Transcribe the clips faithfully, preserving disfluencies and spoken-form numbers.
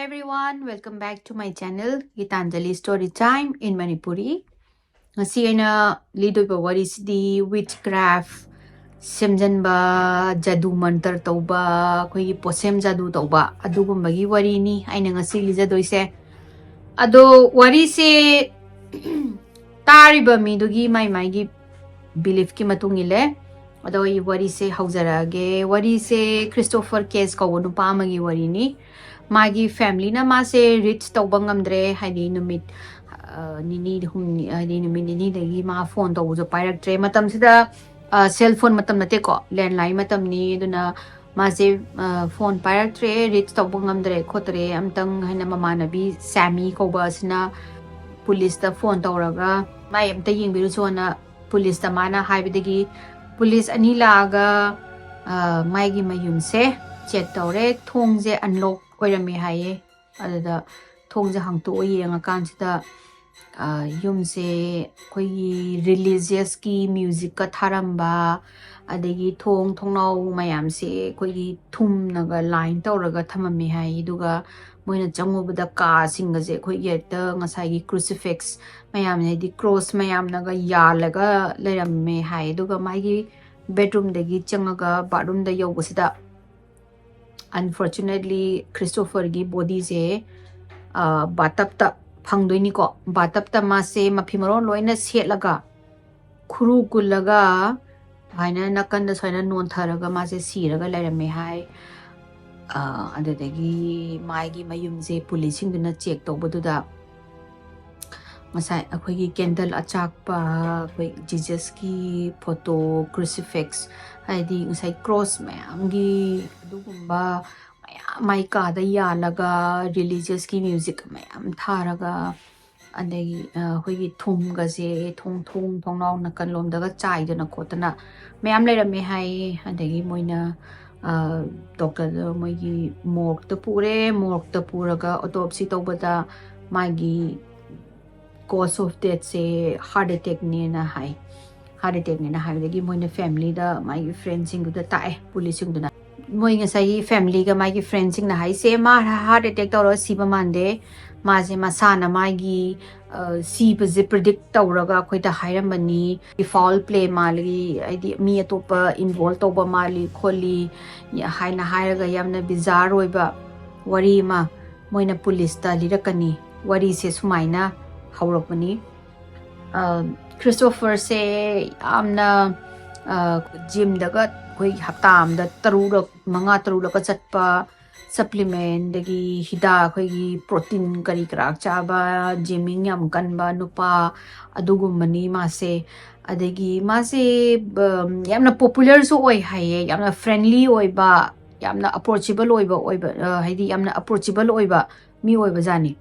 Everyone, welcome back to my channel, Gitanjali Story Time in Manipuri. ꯉꯁꯤ ꯑꯩꯅ ꯂꯤꯗꯣꯏꯕ ꯋꯥꯔꯤꯁꯤꯗꯤ witchcraft, ꯁꯦꯝꯖꯟꯕ, ꯖꯥꯗꯨ ꯃꯟꯇꯔ ꯇꯧꯕ, ꯑꯩꯈꯣꯏꯒꯤ ꯄꯣꯠꯁꯦꯝ ꯖꯥꯗꯨ ꯇꯧꯕ, ꯑꯗꯨꯒꯨꯝꯕꯒꯤ ꯋꯥꯔꯤꯅꯤ ꯑꯩꯅ ꯉꯁꯤ ꯂꯤꯖꯗꯣꯏꯁꯦ꯫ ꯑꯗꯣ ꯋꯥꯔꯤꯁꯦ ꯇꯥꯔꯤꯕ ꯃꯤꯗꯨꯒꯤ ꯃꯥꯏ ꯃꯥꯏꯒꯤ beliefꯀꯤ ꯃꯇꯨꯡ ꯏꯜꯂꯦ꯫ ꯑꯗꯣ ꯑꯩ ꯋꯥꯔꯤꯁꯦ ꯍꯧꯖꯔꯛꯑꯒꯦ꯫ ꯋꯥꯔꯤꯁꯦ ꯈ꯭ꯔꯤꯁꯇꯣꯐꯔ ꯀꯦꯁ ꯀꯧꯕ ꯅꯨꯄꯥ ꯑꯃꯒꯤ ꯋꯥꯔꯤꯅꯤ꯫ ꯃꯥꯒꯤ familyꯅ ꯃꯥꯁꯦ reach ꯇꯧꯕ ꯉꯝꯗ꯭ꯔꯦ, ꯍꯥꯏꯗꯤ ꯅꯨꯃꯤꯠ ꯑ, ꯅꯤꯅꯤ ꯍꯨꯝꯅꯤ, ꯍꯥꯏꯗꯤ ꯅꯨꯃꯤꯠ ꯅꯤꯅꯤꯗꯒꯤ ꯃꯥ ꯐꯣꯟ ꯇꯧꯕꯁꯨ ꯄꯥꯏꯔꯛꯇ꯭ꯔꯦ꯫ ꯃꯇꯝꯁꯤꯗ cell phone ꯃꯇꯝ ꯅꯠꯇꯦꯀꯣ, landline ꯃꯇꯝꯅꯤ꯫ ꯑꯗꯨꯅ ꯃꯥꯁꯦ ꯐꯣꯟ ꯄꯥꯏꯔꯛꯇ꯭ꯔꯦ, reach ꯇꯧꯕ ꯉꯝꯗ꯭ꯔꯦ ꯈꯣꯠꯇ꯭ꯔꯦ ꯑꯝꯇꯪ ꯍꯥꯏꯅ ꯃꯃꯥꯟꯅꯕꯤ ꯁꯥꯃꯤ ꯀꯧꯕ ꯑꯁꯤꯅ ꯄꯨꯂꯤꯁꯇ ꯐꯣꯟ ꯇꯧꯔꯒ ꯃꯥꯏ ꯑꯝꯇ ꯌꯦꯡꯕꯤꯔꯨꯆꯣꯅ ꯄꯨꯂꯤꯁꯇ ꯃꯥꯅ ꯍꯥꯏꯕꯗꯒꯤ ꯄꯨꯂꯤꯁ ꯑꯅꯤ ꯂꯥꯛꯑꯒ ꯑ, ꯃꯥꯒꯤ ꯃꯌꯨꯝꯁꯦ check ꯇꯧꯔꯦ꯫ ꯊꯣꯡꯁꯦ unlock ꯑꯣꯏꯔꯝꯃꯦ ꯍꯥꯏꯌꯦ꯫ ꯑꯗꯨꯗ ꯊꯣꯡꯁꯦ ꯍꯥꯡꯇꯣꯛꯑ ꯌꯦꯡꯉꯀꯥꯟꯁꯤꯗ ꯑ, ꯌꯨꯝꯁꯦ ꯑꯩꯈꯣꯏꯒꯤ religiousꯀꯤ musicꯀ ꯊꯥꯔꯝꯕ, ꯑꯗꯒꯤ ꯊꯣꯡ ꯊꯣꯡꯅꯥꯎ ꯃꯌꯥꯝꯁꯦ ꯑꯩꯈꯣꯏꯒꯤ ꯊꯨꯝꯅꯒ line ꯇꯧꯔꯒ ꯊꯝꯃꯝꯃꯦ ꯍꯥꯏ꯫ ꯑꯗꯨꯒ ꯃꯣꯏꯅ ꯆꯪꯉꯨꯕꯗ ꯀꯥꯁꯤꯡꯒꯁꯦ ꯑꯩꯈꯣꯏꯒꯤ ꯍꯦꯛꯇ ꯉꯁꯥꯏꯒꯤ crucifix ꯃꯌꯥꯝ, ꯍꯥꯏꯗꯤ cross ꯃꯌꯥꯝꯅꯒ ꯌꯥꯜꯂꯒ ꯂꯩꯔꯝꯃꯦ ꯍꯥꯏ꯫ ꯑꯗꯨꯒ ꯃꯥꯒꯤ bedroomꯗꯒꯤ ꯆꯪꯉꯒ bathroomꯗ ꯌꯧꯕꯁꯤꯗ unfortunately ꯈ꯭ꯔꯤꯁꯇꯣꯐꯔꯒꯤ bodyꯁꯦ bathtubꯇ ꯐꯪꯗꯣꯏꯅꯤꯀꯣ꯫ Bathtubꯇ ꯃꯥꯁꯦ ꯃꯐꯤ ꯃꯔꯣꯟ ꯂꯣꯏꯅ ꯁꯦꯠꯂꯒ, ꯈꯨꯔꯨ ꯀꯨꯜꯂꯒ, ꯁꯨꯃꯥꯏꯅ ꯅꯥꯀꯟꯗ ꯁꯨꯃꯥꯏꯅ ꯅꯣꯟꯊꯔꯒ ꯃꯥꯁꯦ ꯁꯤꯔꯒ ꯂꯩꯔꯝꯃꯦ ꯍꯥꯏ꯫ ꯑ, ꯑꯗꯨꯗꯒꯤ ꯃꯥꯒꯤ ꯃꯌꯨꯝꯁꯦ ꯄꯨꯂꯤꯁꯁꯤꯡꯗꯨꯅ check ꯇꯧꯕꯗꯨꯗ ꯉꯁꯥꯏ ꯑꯩꯈꯣꯏꯒꯤ candle ꯑꯆꯥꯛꯄ, ꯑꯩꯈꯣꯏ Jesusꯀꯤ photo, crucifix, ꯍꯥꯏꯗꯤ ꯉꯁꯥꯏ cross ꯃꯌꯥꯝꯒꯤ ꯑꯗꯨꯒꯨꯝꯕ ꯃꯌꯥꯝ ꯃꯥꯏ ꯀꯥꯗ ꯌꯥꯜꯂꯒ, religiousꯀꯤ music ꯃꯌꯥꯝ ꯊꯥꯔꯒ, ꯑꯗꯒꯤ ꯑ, ꯑꯩꯈꯣꯏꯒꯤ ꯊꯨꯝꯒꯁꯦ ꯊꯣꯡ, ꯊꯣꯡ ꯊꯣꯡꯅꯥꯎ ꯅꯥꯀꯟ ꯂꯣꯝꯗꯒ ꯆꯥꯏꯗꯅ ꯈꯣꯠꯇꯅ ꯃꯌꯥꯝ ꯂꯩꯔꯝꯃꯦ ꯍꯥꯏꯌꯦ꯫ ꯑꯗꯒꯤ ꯃꯣꯏꯅ ꯑ, doctorꯗ ꯃꯣꯏꯒꯤ morgueꯇ ꯄꯨꯔꯦ꯫ Morgueꯇ ꯄꯨꯔꯒ autopsy ꯇꯧꯕꯗ ꯃꯥꯒꯤ cause of deathꯁꯦ heart attackꯅꯦꯅ high. Heart attackꯅꯦꯅ ꯍꯥꯏꯕꯗꯒꯤ ꯃꯣꯏꯅ familyꯗ, ꯃꯥꯒꯤ friendꯁꯤꯡꯗꯨꯗ ꯇꯥꯛꯑꯦ ꯄꯨꯂꯤꯁꯁꯤꯡꯗꯨꯅ꯫ ꯃꯣꯏ ꯉꯁꯥꯏꯒꯤ ꯐꯦꯃꯤꯂꯤꯒ ꯃꯥꯒꯤ ꯐ꯭ꯔꯦꯟꯁꯤꯡꯅ ꯍꯥꯏꯁꯦ, "ꯃꯥ ꯍꯥꯔꯠ ꯑꯦꯇꯦꯛ ꯇꯧꯔꯒ ꯁꯤꯕ ꯃꯥꯟꯗꯦ, ꯃꯥꯁꯦ ꯃꯁꯥꯅ ꯃꯥꯒꯤ, ꯑ, ꯁꯤꯕꯁꯦ ꯄ꯭ꯔꯤꯗꯤꯛ ꯇꯧꯔꯒ ꯑꯩꯈꯣꯏꯗ ꯍꯥꯏꯔꯝꯕꯅꯤ, ꯐꯥꯎꯜ ꯄ꯭ꯂꯦ ꯃꯥꯜꯂꯤ, ꯍꯥꯏꯗꯤ ꯃꯤ ꯑꯇꯣꯞꯄ ꯏꯟꯚꯣꯜꯕ ꯇꯧꯕ ꯃꯥꯜꯂꯤ ꯈꯣꯠꯂꯤ" ꯍꯥꯏꯅ ꯍꯥꯏꯔꯒ ꯌꯥꯝꯅ ꯕꯤꯖꯥꯔ ꯑꯣꯏꯕ ꯋꯥꯔꯤ ꯑꯃ ꯃꯣꯏꯅ ꯄꯨꯂꯤꯁꯇ ꯂꯤꯔꯛꯀꯅꯤ꯫ ꯋꯥꯔꯤꯁꯦ ꯁꯨꯃꯥꯏꯅ ꯍꯧꯔꯛꯄꯅꯤ꯫ ꯑ, ꯈ꯭ꯔꯤꯁꯇꯣꯐꯔꯁꯦ ꯌꯥꯝꯅ, ꯑ, ꯖꯤꯝꯗꯒ ꯑꯩꯈꯣꯏ ꯍꯞꯇꯥ ꯑꯃꯗ ꯇꯔꯨꯛꯂꯛ, ꯃꯉꯥ ꯇꯔꯨꯛꯂꯛꯀ ꯆꯠꯄ, ꯁꯄ꯭ꯂꯤꯃꯦꯟꯗꯒꯤ ꯍꯤꯗꯥꯛ, ꯑꯩꯈꯣꯏꯒꯤ ꯄ꯭ꯔꯣꯇꯤꯟ ꯀꯔꯤ ꯀꯔꯥ ꯆꯥꯕ, ꯖꯤꯝꯃꯤꯡ ꯌꯥꯝ ꯀꯟꯕ ꯅꯨꯄꯥ ꯑꯗꯨꯒꯨꯝꯕꯅꯤ ꯃꯥꯁꯦ꯫ ꯑꯗꯒꯤ ꯃꯥꯁꯦ, ꯕ-, ꯌꯥꯝꯅ ꯄꯣꯄꯨꯂꯔꯁꯨ ꯑꯣꯏ ꯍꯥꯏꯌꯦ, ꯌꯥꯝꯅ ꯐ꯭ꯔꯦꯟꯂꯤ ꯑꯣꯏꯕ, ꯌꯥꯝꯅ ꯑꯄ꯭ꯔꯣꯆꯦꯕꯜ ꯑꯣꯏꯕ, ꯑꯣꯏꯕ, ꯑ, ꯍꯥꯏꯗꯤ ꯌꯥꯝꯅ ꯑꯄ꯭ꯔꯣꯆꯦꯕꯜ ꯑꯣꯏꯕ ꯃꯤ ꯑꯣꯏꯕꯖꯥꯠꯅꯤ꯫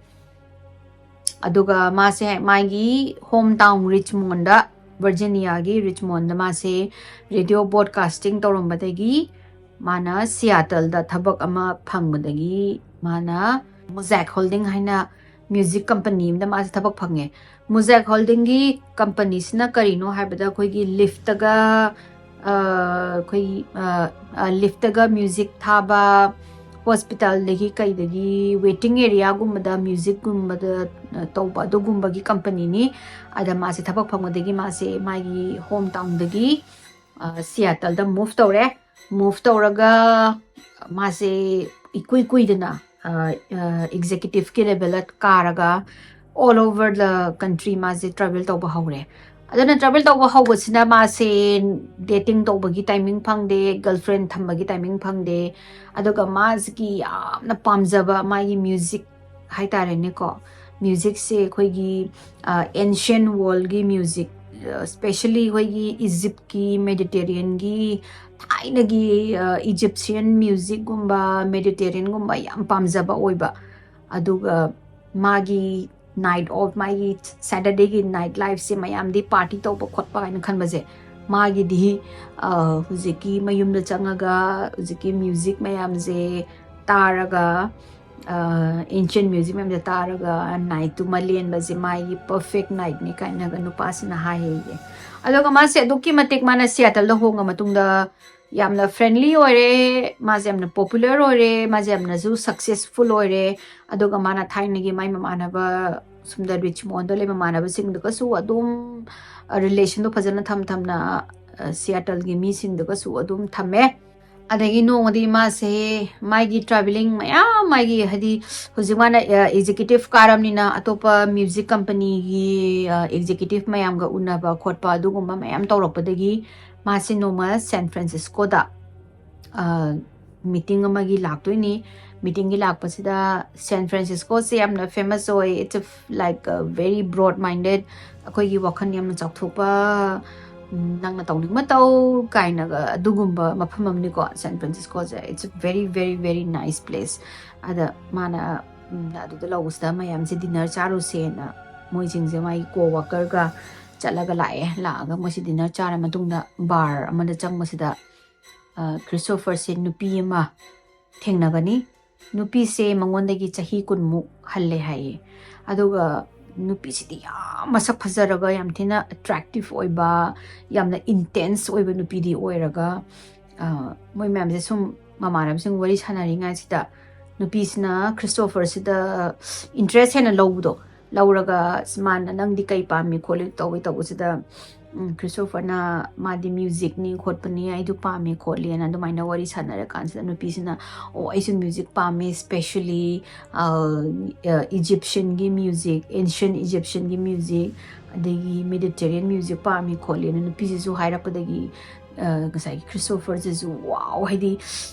ꯑꯗꯨꯒ ꯃꯥꯁꯦ ꯃꯥꯒꯤ ꯍꯣꯝ ꯇꯥꯎꯟ ꯔꯤꯆꯃꯣꯟꯗ, ꯚꯔꯖꯤꯅꯤꯌꯥꯒꯤ ꯔꯤꯆꯃꯣꯟꯗ ꯃꯥꯁꯦ ꯔꯦꯗꯤꯑꯣ ꯕ꯭ꯔꯣꯗꯀꯥꯁꯇꯤꯡ ꯇꯧꯔꯝꯕꯗꯒꯤ ꯃꯥꯅ ꯁꯤꯌꯥꯇꯜꯗ ꯊꯕꯛ ꯑꯃ ꯐꯪꯕꯗꯒꯤ ꯃꯥꯅ ꯃꯨꯖꯥꯛ ꯍꯣꯜꯗꯤꯡ ꯍꯥꯏꯅ ꯃ꯭ꯌꯨꯖꯤꯛ ꯀꯝꯄꯅꯤ ꯑꯃꯗ ꯃꯥꯁꯦ ꯊꯕꯛ ꯐꯪꯉꯦ꯫ ꯃꯨꯖꯥꯛ ꯍꯣꯜꯗꯤꯡꯒꯤ ꯀꯝꯄꯅꯤꯁꯤꯅ ꯀꯔꯤꯅꯣ ꯍꯥꯏꯕꯗ ꯑꯩꯈꯣꯏꯒꯤ ꯂꯤꯐꯇꯒ, ꯑ, ꯑꯩꯈꯣꯏꯒꯤ, ꯑ, ꯑ, ꯂꯤꯐꯇꯒ ꯃ꯭ꯌꯨꯖꯤꯛ ꯊꯥꯕ, ꯍꯣꯁꯄꯤꯇꯥꯜꯗꯒꯤ ꯀꯩꯗꯒꯤ ꯋꯦꯇꯤꯡ ꯑꯦꯔꯤꯌꯥꯒꯨꯝꯕꯗ ꯃ꯭ꯌꯨꯖꯤꯛꯀꯨꯝꯕꯗ, ꯑ, ꯇꯧꯕ ꯑꯗꯨꯒꯨꯝꯕꯒꯤ ꯀꯝꯄꯅꯤꯅꯤ꯫ ꯑꯗ ꯃꯥꯁꯦ ꯊꯕꯛ ꯐꯪꯕꯗꯒꯤ ꯃꯥꯁꯦ ꯃꯥꯒꯤ ꯍꯣꯝ ꯇꯥꯎꯟꯗꯒꯤ, ꯑ, ꯁꯤꯌꯥꯇꯜꯗ ꯃꯨꯚ ꯇꯧꯔꯦ꯫ ꯃꯨꯚ ꯇꯧꯔꯒ ꯃꯥꯁꯦ ꯏꯀꯨꯏ ꯀꯨꯏꯗꯅ, ꯑ, ꯑ, ꯑꯦꯛꯖꯤꯀ꯭ꯌꯨꯇꯤꯚꯀꯤ ꯂꯦꯚꯦꯜꯗ ꯀꯥꯔꯒ all over the country ꯃꯥꯁꯦ ꯇ꯭ꯔꯥꯚꯦꯜ ꯇꯧꯕ ꯍꯧꯔꯦ꯫ ꯑꯗꯨꯅ ꯇ꯭ꯔꯥꯚꯦꯜ ꯇꯧꯕ ꯍꯧꯕꯁꯤꯅ ꯃꯥꯁꯦ ꯗꯦꯇꯤꯡ ꯇꯧꯕꯒꯤ ꯇꯥꯏꯃꯤꯡ ꯐꯪꯗꯦ, ꯒꯔꯜꯐ꯭ꯔꯦꯟ ꯊꯝꯕꯒꯤ ꯇꯥꯏꯃꯤꯡ ꯐꯪꯗꯦ꯫ ꯑꯗꯨꯒ ꯃꯥꯁꯤꯒꯤ ꯌꯥꯝꯅ ꯄꯥꯝꯖꯕ ꯃꯥꯒꯤ ꯃ꯭ꯌꯨꯖꯤꯛ ꯍꯥꯏꯇꯥꯔꯦꯅꯦꯀꯣ, ꯃ꯭ꯌꯨꯖꯤꯛꯁꯦ ꯑꯩꯈꯣꯏꯒꯤ, ꯑ, ꯑꯦꯟꯁꯤꯌꯟ ꯋꯥꯔꯜꯒꯤ ꯃ꯭ꯌꯨꯖꯤꯛ, ꯑ, ꯁ꯭ꯄꯦꯁꯦꯜꯂꯤ ꯑꯩꯈꯣꯏꯒꯤ ꯏꯖꯤꯞꯀꯤ, ꯃꯦꯗꯤꯇꯦꯔꯤꯌꯟꯒꯤ ꯊꯥꯏꯅꯒꯤ, ꯑ, ꯏꯖꯤꯞꯁꯤꯌꯟ ꯃ꯭ꯌꯨꯖꯤꯛꯀꯨꯝꯕ, ꯃꯦꯗꯤꯇꯦꯔꯤꯌꯟꯒꯨꯝꯕ ꯌꯥꯝ ꯄꯥꯝꯖꯕ ꯑꯣꯏꯕ꯫ ꯑꯗꯨꯒ ꯃꯥꯒꯤ ꯅꯥꯏꯠ ꯑꯣꯐ, ꯃꯥꯒꯤ ꯁꯦꯇꯔꯗꯦꯒꯤ ꯅꯥꯏꯠ ꯂꯥꯏꯐꯁꯦ ꯃꯌꯥꯝꯗꯤ ꯄꯥꯔꯇꯤ ꯇꯧꯕ ꯈꯣꯠꯄ ꯍꯥꯏꯅ ꯈꯟꯕꯁꯦ, ꯃꯥꯒꯤꯗꯤ, ꯑ, ꯍꯧꯖꯤꯛꯀꯤ ꯃꯌꯨꯝꯗ ꯆꯪꯉꯒ ꯍꯧꯖꯤꯛꯀꯤ ꯃ꯭ꯌꯨꯖꯤꯛ ꯃꯌꯥꯝꯁꯦ ꯇꯥꯔꯒ, ꯑ, ꯑꯦꯟꯁꯤꯌꯟ ꯃ꯭ꯌꯨꯖꯤꯛ ꯃꯌꯥꯝꯁꯦ ꯇꯥꯔꯒ ꯅꯥꯏꯠꯇꯨꯃ ꯂꯦꯟꯕꯁꯦ ꯃꯥꯒꯤ ꯄꯔꯐꯦꯛ ꯅꯥꯏꯠꯅꯤ ꯀꯥꯏꯅꯒ ꯅꯨꯄꯥꯁꯤꯅ ꯍꯥꯏꯌꯦ꯫ ꯑꯗꯨꯒ ꯃꯥꯁꯦ ꯑꯗꯨꯛꯀꯤ ꯃꯇꯤꯛ ꯃꯥꯅ ꯁꯤꯌꯥꯇꯜꯗ ꯍꯣꯡꯉ ꯃꯇꯨꯡꯗ ꯌꯥꯝꯅ friendly ꯑꯣꯏꯔꯦ, ꯃꯥꯁꯦ ꯌꯥꯝꯅ popular ꯑꯣꯏꯔꯦ, ꯃꯥꯁꯦ ꯌꯥꯝꯅꯁꯨ successful ꯑꯣꯏꯔꯦ꯫ ꯑꯗꯨꯒ ꯃꯥꯅ ꯊꯥꯏꯅꯒꯤ ꯃꯥꯏ ꯃꯃꯥꯟꯅꯕ, ꯁꯣꯝꯗ ꯔꯤꯆꯃꯣꯟꯗ ꯂꯩꯕ ꯃꯃꯥꯟꯅꯕꯁꯤꯡꯗꯨꯒꯁꯨ ꯑꯗꯨꯝ relationꯗꯣ ꯐꯖꯅ ꯊꯝ ꯊꯝꯅ ꯁꯤꯌꯥꯇꯜꯒꯤ ꯃꯤꯁꯤꯡꯗꯨꯒꯁꯨ ꯑꯗꯨꯝ ꯊꯝꯃꯦ꯫ ꯑꯗꯒꯤ ꯅꯣꯡꯃꯗꯤ ꯃꯥꯁꯦ ꯃꯥꯒꯤ travelling ꯃꯌꯥꯝ, ꯃꯥꯒꯤ ꯍꯥꯏꯗꯤ ꯍꯧꯖꯤꯛ ꯃꯥꯅ executive ꯀꯥꯔꯕꯅꯤꯅ ꯑꯇꯣꯞꯄ music companyꯒꯤ executive ꯃꯌꯥꯝꯒ ꯎꯅꯕ ꯈꯣꯠꯄ ꯑꯗꯨꯒꯨꯝꯕ ꯃꯌꯥꯝ ꯇꯧꯔꯛꯄꯗꯒꯤ ꯃꯥꯁꯦ ꯅꯣꯡꯃ ꯁꯦꯟ ꯐ꯭ꯔꯥꯟꯁꯤꯁꯀꯣꯗ meeting ꯑꯃꯒꯤ ꯂꯥꯛꯇꯣꯏꯅꯤ꯫ Meetingꯒꯤ ꯂꯥꯛꯄꯁꯤꯗ, ꯁꯦꯟ ꯐ꯭ꯔꯥꯟꯁꯤꯁꯀꯣꯁꯦ ꯌꯥꯝꯅ famous ꯑꯣꯏ, it's a, like, a very broad minded, ꯑꯩꯈꯣꯏꯒꯤ ꯋꯥꯈꯜ ꯌꯥꯝꯅ ꯆꯥꯎꯊꯣꯛꯄ, ꯎꯝ, ꯅꯪꯅ ꯇꯧꯅꯤꯡꯕ ꯇꯧ ꯀꯥꯏꯅꯒ ꯑꯗꯨꯒꯨꯝꯕ ꯃꯐꯝ ꯑꯃꯅꯤꯀꯣ ꯁꯦꯟ ꯐ꯭ꯔꯥꯟꯁꯤꯁꯀꯣꯁꯦ꯫ It's a very, very, very nice place. ꯑꯗ ꯃꯥꯅ, ꯎꯝ, ꯑꯗꯨꯗ ꯂꯧꯕꯁꯤꯗ ꯃꯌꯥꯝꯁꯦ dinner ꯆꯥꯔꯨꯁꯦꯅ ꯃꯣꯏꯁꯤꯡꯁꯦ ꯃꯥꯒꯤ co-workerꯒ ꯆꯠꯂꯒ ꯂꯥꯛꯑꯦ꯫ ꯂꯥꯛꯑꯒ ꯃꯣꯏꯁꯦ dinner ꯆꯥꯔ ꯃꯇꯨꯡꯗ bar ꯑꯃꯗ ꯆꯪꯕꯁꯤꯗ ꯈ꯭ꯔꯤꯁꯇꯣꯐꯔꯁꯦ ꯅꯨꯄꯤ ꯑꯃ ꯊꯦꯡꯅꯒꯅꯤ꯫ ꯅꯨꯄꯤꯁꯦ ꯃꯉꯣꯟꯗꯒꯤ ꯆꯍꯤ ꯀꯨꯟꯃꯨꯛ ꯍꯜꯂꯦ ꯍꯥꯏꯌꯦ꯫ ꯑꯗꯨꯒ ꯅꯨꯄꯤꯁꯤꯗꯤ ꯌꯥꯝ ꯃꯁꯛ ꯐꯖꯔꯒ ꯌꯥꯝ ꯊꯤꯅ attractive ꯑꯣꯏꯕ, ꯌꯥꯝꯅ intense ꯑꯣꯏꯕ ꯅꯨꯄꯤꯗꯤ ꯑꯣꯏꯔꯒ, ꯃꯣꯏ ꯃꯌꯥꯝꯁꯦ ꯁꯨꯝ ꯃꯃꯥꯟꯅꯕꯁꯤꯡ ꯋꯥꯔꯤ ꯁꯥꯟꯅꯔꯤꯉꯩꯁꯤꯗ ꯅꯨꯄꯤꯁꯤꯅ ꯈ꯭ꯔꯤꯁꯇꯣꯐꯔꯁꯤꯗ interest ꯍꯦꯟꯅ ꯂꯧꯕꯗꯣ, ꯂꯧꯔꯒ ꯃꯥꯅ "ꯅꯪꯗꯤ ꯀꯩ ꯄꯥꯝꯃꯤ ꯈꯣꯠꯂꯤ?" ꯇꯧꯕꯩ ꯇꯧꯕꯁꯤꯗ, ꯎꯝ, ꯈ꯭ꯔꯤꯁꯇꯣꯐꯔꯅ ꯃꯥꯗꯤ musicꯅꯤ ꯈꯣꯠꯄꯅꯤ, ꯑꯩꯗꯨ ꯄꯥꯝꯃꯤ ꯈꯣꯠꯂꯤꯅ ꯑꯗꯨꯃꯥꯏꯅ ꯋꯥꯔꯤ ꯁꯥꯟꯅꯔꯀꯥꯟꯁꯤꯗ ꯅꯨꯄꯤꯁꯤꯅ, "ꯑꯣ, ꯑꯩꯁꯨ music ꯄꯥꯝꯃꯤ, specially Egyptianꯒꯤ music, ancient Egyptianꯒꯤ music, ꯑꯗꯒꯤ Mediterranean music ꯄꯥꯝꯃꯤ ꯈꯣꯠꯂꯤꯅ" ꯅꯨꯄꯤꯁꯤꯁꯨ ꯍꯥꯏꯔꯛꯄꯗꯒꯤ ꯉꯁꯥꯏꯒꯤ ꯈ꯭ꯔꯤꯁꯇꯣꯐꯔꯁꯤꯁꯨ, wow, ꯍꯥꯏꯗꯤ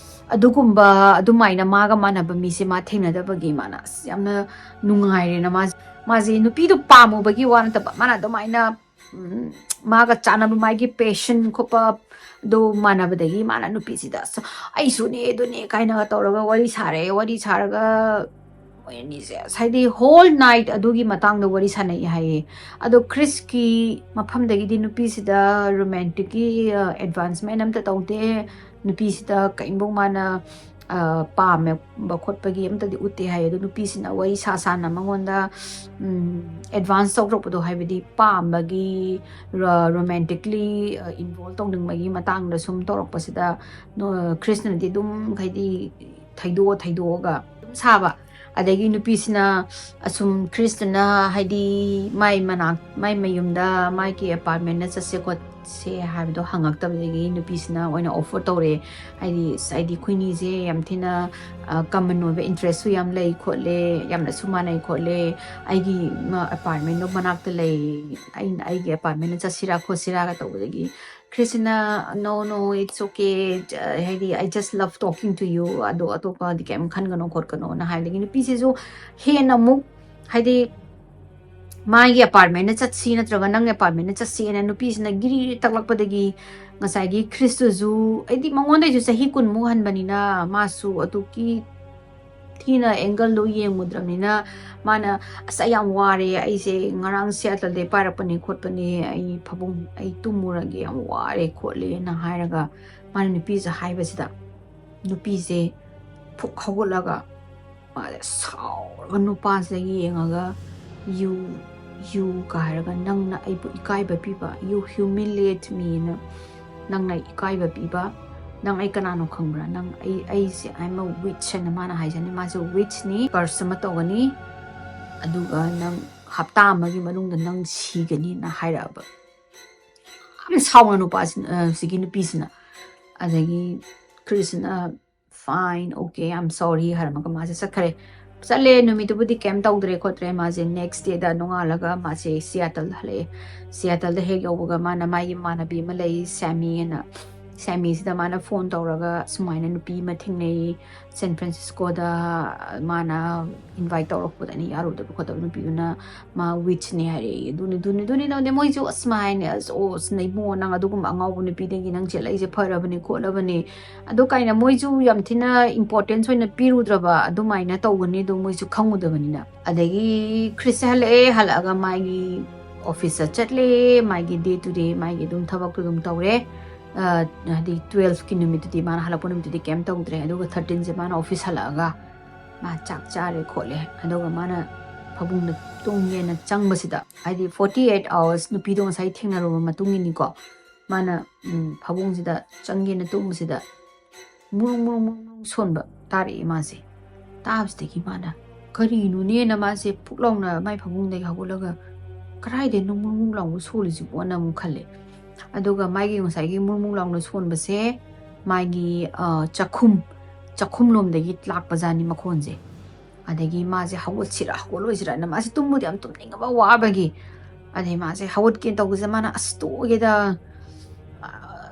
ꯑꯗꯨꯒꯨꯝꯕ, ꯑꯗꯨꯃꯥꯏꯅ ꯃꯥꯒ ꯃꯥꯟꯅꯕ ꯃꯤꯁꯦ ꯃꯥ ꯊꯦꯡꯅꯗꯕꯒꯤ ꯃꯥꯅ ꯑꯁ ꯌꯥꯝꯅ ꯅꯨꯡꯉꯥꯏꯔꯦꯅ꯫ ꯃꯥꯁꯦ, ꯃꯥꯁꯦ ꯅꯨꯄꯤꯗꯣ ꯄꯥꯝꯃꯨꯕꯒꯤ ꯋꯥ ꯅꯠꯇꯕ, ꯃꯥꯅ ꯑꯗꯨꯃꯥꯏꯅ, ꯎꯝ, ꯃꯥꯒ ꯆꯥꯟꯅꯕ, ꯃꯥꯒꯤ passion ꯈꯣꯠꯄ ꯑꯗꯨ ꯃꯥꯟꯅꯕꯗꯒꯤ ꯃꯥꯅ ꯅꯨꯄꯤꯁꯤꯗ "ꯑꯁ, ꯑꯩꯁꯨꯅꯦ ꯑꯗꯨꯅꯦ" ꯀꯥꯏꯅꯒ ꯇꯧꯔꯒ ꯋꯥꯔꯤ ꯁꯥꯔꯦ꯫ ꯋꯥꯔꯤ ꯁꯥꯔꯒ ꯃꯣꯏ ꯑꯅꯤꯁꯦ ꯑꯁ, ꯍꯥꯏꯗꯤ whole night ꯑꯗꯨꯒꯤ ꯃꯇꯥꯡꯗ ꯋꯥꯔꯤ ꯁꯥꯟꯅꯩ ꯍꯥꯏꯌꯦ꯫ ꯑꯗꯣ ꯈ꯭ꯔꯤꯁꯀꯤ ꯃꯐꯝꯗꯒꯤꯗꯤ ꯅꯨꯄꯤꯁꯤꯗ romanticꯀꯤ advancement ꯑꯝꯇ ꯇꯧꯗꯦ꯫ ꯅꯨꯄꯤꯁꯤꯗ ꯀꯔꯤꯝꯐꯥꯎ ꯃꯥꯅ ꯄꯥꯝꯃꯦꯕ ꯈꯣꯠꯄꯒꯤ ꯑꯝꯇꯗꯤ ꯎꯠꯇꯦ ꯍꯥꯏ꯫ ꯑꯗꯣ ꯅꯨꯄꯤꯁꯤꯅ ꯋꯥꯔꯤ ꯁꯥ ꯁꯥꯅ ꯃꯉꯣꯟꯗ ꯑꯦꯗꯚꯥꯟꯁ ꯇꯧꯔꯛꯄꯗꯣ, ꯍꯥꯏꯕꯗꯤ ꯄꯥꯝꯕꯒꯤ, ꯔꯣꯃꯦꯟꯇꯤꯛꯂꯤ ꯏꯟꯚꯣꯜꯕ ꯇꯧꯅꯤꯡꯕꯒꯤ ꯃꯇꯥꯡꯗ ꯁꯨꯝ ꯇꯧꯔꯛꯄꯁꯤꯗ ꯈ꯭ꯔꯤꯁꯅꯗꯤ ꯑꯗꯨꯝ, ꯍꯥꯏꯗꯤ, ꯊꯩꯗꯣꯛꯑ ꯊꯩꯗꯣꯛꯑꯒ ꯑꯗꯨꯝ ꯁꯥꯕ꯫ ꯑꯗꯒꯤ ꯅꯨꯄꯤꯁꯤꯅ ꯑꯁꯨꯝ ꯈ꯭ꯔꯤꯁꯇꯅ, ꯍꯥꯏꯗꯤ, ꯃꯥꯏ ꯃꯅꯥꯛ, ꯃꯥꯏ ꯃꯌꯨꯝꯗ, ꯃꯥꯒꯤ ꯑꯦꯄꯥꯔꯠꯃꯦꯟꯗ ꯆꯠꯁꯦ ꯈꯣꯠꯁꯦ ꯍꯥꯏꯕꯗꯣ ꯍꯪꯉꯛꯇꯕꯗꯒꯤ ꯅꯨꯄꯤꯁꯤꯅ ꯑꯣꯏꯅ ꯑꯣꯐꯔ ꯇꯧꯔꯛꯑꯦ꯫ ꯍꯥꯏꯗꯤ, ꯑꯁ, ꯍꯥꯏꯗꯤ, ꯑꯩꯈꯣꯏꯅꯤꯁꯦ ꯌꯥꯝ ꯊꯤꯅ ꯀꯃꯟ ꯑꯣꯏꯕ ꯏꯟꯇꯔꯦꯁꯁꯨ ꯌꯥꯝ ꯂꯩ ꯈꯣꯠꯂꯦ, ꯌꯥꯝꯅꯁꯨ ꯃꯥꯟꯅꯩ ꯈꯣꯠꯂꯦ, ꯑꯩꯒꯤ ꯑꯦꯄꯥꯔꯠꯃꯦꯟꯗꯣ ꯃꯅꯥꯛꯇ ꯂꯩ, ꯑꯩꯅ ꯑꯩꯒꯤ ꯑꯦꯄꯥꯔꯠꯃꯦꯟꯗ ꯆꯠꯁꯤꯔꯥ ꯈꯣꯠꯁꯤꯔꯥꯒ ꯇꯧꯕꯗꯒꯤ ꯈ꯭ꯔꯤꯁꯇꯅ, "No, no, it's okay, ꯍꯥꯏꯗꯤ, I just love talking to you, ꯑꯗꯣ ꯑꯇꯣꯞꯄꯗꯤ ꯀꯩꯝ ꯈꯟꯒꯅꯣ ꯈꯣꯠꯀꯅꯣꯅ" ꯍꯥꯏꯕꯗꯒꯤ ꯅꯨꯄꯤꯁꯤꯁꯨ ꯍꯦꯟꯅ ꯑꯃꯨꯛ, ꯍꯥꯏꯗꯤ, ꯃꯥꯒꯤ ꯑꯦꯄꯥꯔꯠꯃꯦꯟꯗ ꯆꯠꯁꯤ ꯅꯠꯇ꯭ꯔꯒ ꯅꯪꯒꯤ ꯑꯦꯄꯥꯔꯠꯃꯦꯟꯗ ꯆꯠꯁꯤꯅ ꯅꯨꯄꯤꯁꯤꯅ ꯒꯤꯔꯤ ꯇꯛꯂꯛꯄꯗꯒꯤ ꯉꯁꯥꯏꯒꯤ ꯈ꯭ꯔꯤꯁꯇꯨꯁꯨ, ꯍꯥꯏꯗꯤ, ꯃꯉꯣꯟꯗꯩꯁꯨ ꯆꯍꯤ ꯀꯨꯟꯃꯨꯛ ꯍꯟꯕꯅꯤꯅ ꯃꯥꯁꯨ ꯑꯗꯨꯒꯤ ꯊꯤꯅ ꯑꯦꯡꯒꯜꯗꯣ ꯌꯦꯡꯉꯨꯗ꯭ꯔꯕꯅꯤꯅ ꯃꯥꯅ, "ꯑꯁ, ꯑꯩ ꯌꯥꯝ ꯋꯥꯔꯦ, ꯑꯩꯁꯦ ꯉꯔꯥꯡ ꯁꯤꯌꯥꯇꯜꯗꯩ ꯄꯥꯏꯔꯛꯄꯅꯦ ꯈꯣꯠꯄꯅꯦ, ꯑꯩ ꯐꯃꯨꯡ, ꯑꯩ ꯇꯨꯝꯃꯨꯔꯒꯦ, ꯌꯥꯝ ꯋꯥꯔꯦ ꯈꯣꯠꯂꯦꯅ" ꯍꯥꯏꯔꯒ ꯃꯥꯅ ꯅꯨꯄꯤꯁꯦ ꯍꯥꯏꯕꯁꯤꯗ ꯅꯨꯄꯤꯁꯦ ꯐꯨꯛ ꯍꯧꯒꯠꯂꯒ ꯃꯥꯁꯦ ꯁꯥꯎꯔꯒ ꯅꯨꯄꯥꯁꯦ ꯌꯦꯡꯉꯒ, "You, you" ꯀ ꯍꯥꯏꯔꯒ, "ꯅꯪꯅ ꯑꯩꯕꯨ ꯏꯀꯥꯏꯕ ꯄꯤꯕ, you humiliate me ꯅ, ꯅꯪꯅ ꯏꯀꯥꯏꯕ ꯄꯤꯕ, ꯅꯪ ꯑꯩ ꯀꯅꯥꯅꯣ ꯈꯪꯕ꯭ꯔꯥ? ꯅꯪ ꯑꯩ, ꯑꯩꯁꯦ, I'm a witch" ꯍꯥꯏꯅ ꯃꯥꯅ ꯍꯥꯏꯖꯅꯤ꯫ ꯃꯥꯁꯦ witch ꯅꯤ, ꯀꯔꯁ ꯑꯃ ꯇꯧꯒꯅꯤ, ꯑꯗꯨꯒ ꯅꯪ ꯍꯞꯇꯥ ꯑꯃꯒꯤ ꯃꯅꯨꯡꯗ ꯅꯪ ꯁꯤꯒꯅꯤꯅ ꯍꯥꯏꯔꯛꯑꯕ꯫ ꯌꯥꯝ ꯁꯥꯎꯅ ꯅꯨꯄꯥꯁꯤꯅ, ꯑ, ꯁꯤꯒꯤ ꯅꯨꯄꯤꯁꯤꯅ꯫ ꯑꯗꯒꯤ ꯈ꯭ꯔꯤꯁꯅ, "Fine, okay, I'm sorry" ꯍꯥꯏꯔꯝꯃꯒ ꯃꯥꯁꯦ ꯆꯠꯈ꯭ꯔꯦ꯫ ꯆꯠꯂꯦ, ꯅꯨꯃꯤꯠꯇꯨꯕꯨꯗꯤ ꯀꯩꯝ ꯇꯧꯗ꯭ꯔꯦ ꯈꯣꯠꯇ꯭ꯔꯦ꯫ ꯃꯥꯁꯦ ꯅꯦꯛꯁ ꯗꯦꯗ ꯅꯣꯡꯉꯥꯜꯂꯒ ꯃꯥꯁꯦ ꯁꯤꯌꯥꯇꯜꯗ ꯍꯜꯂꯛꯑꯦ꯫ ꯁꯤꯌꯥꯇꯜꯗ ꯍꯦꯛ ꯌꯧꯕꯒ ꯃꯥꯅ ꯃꯥꯒꯤ ꯏꯃꯥꯟꯅꯕꯤ ꯑꯃ ꯂꯩ, ꯁꯦꯃꯤ ꯍꯥꯏꯅ꯫ ꯁꯦꯃꯤꯁꯤꯗ ꯃꯥꯅ ꯐꯣꯟ ꯇꯧꯔꯒ, "ꯁꯨꯃꯥꯏꯅ ꯅꯨꯄꯤ ꯑꯃ ꯊꯦꯡꯅꯩ ꯁꯦꯟ ꯐ꯭ꯔꯥꯟꯁꯤꯁꯀꯣꯗ, ꯃꯥꯅ ꯏꯟꯚꯥꯏꯠ ꯇꯧꯔꯛꯄꯗ ꯑꯩꯅ ꯌꯥꯔꯨꯗꯕ ꯈꯣꯠꯇꯕ, ꯅꯨꯄꯤꯗꯨꯅ ꯃꯥ ꯋꯤꯠꯆꯅꯦ ꯍꯥꯏꯔꯛꯑꯦ, ꯑꯗꯨꯅꯤ, ꯑꯗꯨꯅꯤ, ꯑꯗꯨꯅꯤ, ꯇꯧꯗꯦ꯫ ꯃꯣꯏꯁꯨ ꯑꯁ ꯃꯥ ꯍꯥꯏꯅꯦ, ꯑꯁ, ꯑꯣ, ꯑꯁ, ꯏꯕꯨꯡꯉꯣ, ꯅꯪ ꯑꯗꯨꯒꯨꯝꯕ ꯑꯉꯥꯎꯕ ꯅꯨꯄꯤꯗꯒꯤ ꯅꯪ ꯆꯦꯜꯂꯛꯏꯁꯦ ꯐꯔꯕꯅꯤ ꯈꯣꯠꯂꯕꯅꯤ", ꯑꯗꯨ ꯀꯥꯏꯅ ꯃꯣꯏꯁꯨ ꯌꯥꯝ ꯊꯤꯅ ꯏꯝꯄꯣꯔꯇꯦꯟꯁ ꯑꯣꯏꯅ ꯄꯤꯔꯨꯗ꯭ꯔꯕ ꯑꯗꯨꯃꯥꯏꯅ ꯇꯧꯒꯅꯤꯗꯣ ꯃꯣꯏꯁꯨ ꯈꯪꯉꯨꯗꯕꯅꯤꯅ꯫ ꯑꯗꯒꯤ ꯈ꯭ꯔꯤꯁꯁꯦ ꯍꯜꯂꯛꯑꯦ, ꯍꯜꯂꯛꯑꯒ ꯃꯥꯒꯤ ꯑꯣꯐꯤꯁꯇ ꯆꯠꯂꯦ, ꯃꯥꯒꯤ ꯗꯦ ꯇꯨ ꯗꯦ ꯃꯥꯒꯤ ꯑꯗꯨꯝ ꯊꯕꯛꯇꯨ ꯑꯗꯨꯝ ꯇꯧꯔꯦ꯫ ꯍꯥꯏꯗꯤ ꯇꯨꯋꯦꯜꯐꯀꯤ ꯅꯨꯃꯤꯠꯇꯨꯗꯤ, ꯃꯥꯅ ꯍꯜꯂꯛꯄ ꯅꯨꯃꯤꯠꯇꯨꯗꯤ ꯀꯩꯝ ꯇꯧꯗ꯭ꯔꯦ꯫ ꯑꯗꯨꯒ ꯊꯥꯔꯇꯤꯟꯁꯦ ꯃꯥꯅ ꯑꯣꯐꯤꯁ ꯍꯜꯂꯛꯑꯒ ꯃꯥ ꯆꯥꯛ ꯆꯥꯔꯦ ꯈꯣꯠꯂꯦ꯫ ꯑꯗꯨꯒ ꯃꯥꯅ ꯐꯃꯨꯡꯗ ꯇꯨꯝꯒꯦꯅ ꯆꯪꯕꯁꯤꯗ, ꯍꯥꯏꯗꯤ ꯐꯣꯔꯇꯤ ꯑꯩꯠ ꯑꯋꯥꯔꯁ ꯅꯨꯄꯤꯗꯣ ꯉꯁꯥꯏ ꯊꯦꯡꯅꯔꯨꯕ ꯃꯇꯨꯡꯒꯤꯅꯤꯀꯣ, ꯃꯥꯅ ꯎꯝ, ꯐꯃꯨꯡꯁꯤꯗ ꯆꯪꯒꯦꯅ ꯇꯨꯝꯕꯁꯤꯗ ꯃꯨꯔꯨꯡ ꯃꯨꯔꯨꯡ ꯃꯨꯔꯨꯡ ꯃꯨꯔꯨꯡ ꯁꯣꯟꯕ ꯇꯥꯔꯛꯑꯦ ꯃꯥꯁꯦ꯫ ꯇꯥꯕꯁꯤꯗꯒꯤ ꯃꯥꯅ ꯀꯔꯤꯅꯣꯅꯦꯅ ꯃꯥꯁꯦ ꯐꯨꯛ ꯂꯥꯎꯅ ꯃꯥꯏ ꯐꯃꯨꯡꯗꯒꯤ ꯍꯧꯒꯠꯂꯒ ꯀꯗꯥꯏꯗꯩꯅꯣ ꯃꯨꯔꯨꯡ ꯃꯨꯔꯨꯡ ꯂꯥꯎꯕ ꯁꯣꯜꯂꯤꯁꯤꯕꯣꯅ ꯑꯃꯨꯛ ꯈꯜꯂꯦ꯫ ꯑꯗꯨꯒ ꯃꯥꯒꯤ ꯉꯁꯥꯏꯒꯤ ꯃꯨꯔꯨꯡ ꯃꯨꯔꯨꯡ ꯂꯥꯎꯅ ꯁꯣꯟꯕꯁꯦ ꯃꯥꯒꯤ ꯑ, ꯆꯥꯛꯈꯨꯝ ꯆꯥꯛꯈꯨꯝ ꯂꯣꯝꯗꯒꯤ ꯂꯥꯛꯄꯖꯥꯠꯅꯤ ꯃꯈꯣꯟꯁꯦ꯫ ꯑꯗꯒꯤ ꯃꯥꯁꯦ ꯍꯧꯒꯠꯁꯤꯔ ꯍꯧꯒꯠꯂꯣꯏꯁꯤꯔꯅ ꯃꯥꯁꯦ ꯇꯨꯝꯕꯨꯗꯤ ꯌꯥꯝ ꯇꯨꯝꯅꯤꯡꯉꯕ ꯋꯥꯕꯒꯤ꯫ ꯑꯗꯩ ꯃꯥꯁꯦ ꯍꯧꯒꯠꯀꯦ ꯇꯧꯕꯁꯤꯗ ꯃꯥꯅ ꯑꯁ ꯇꯣꯛꯑꯒꯦꯗ, ꯑ,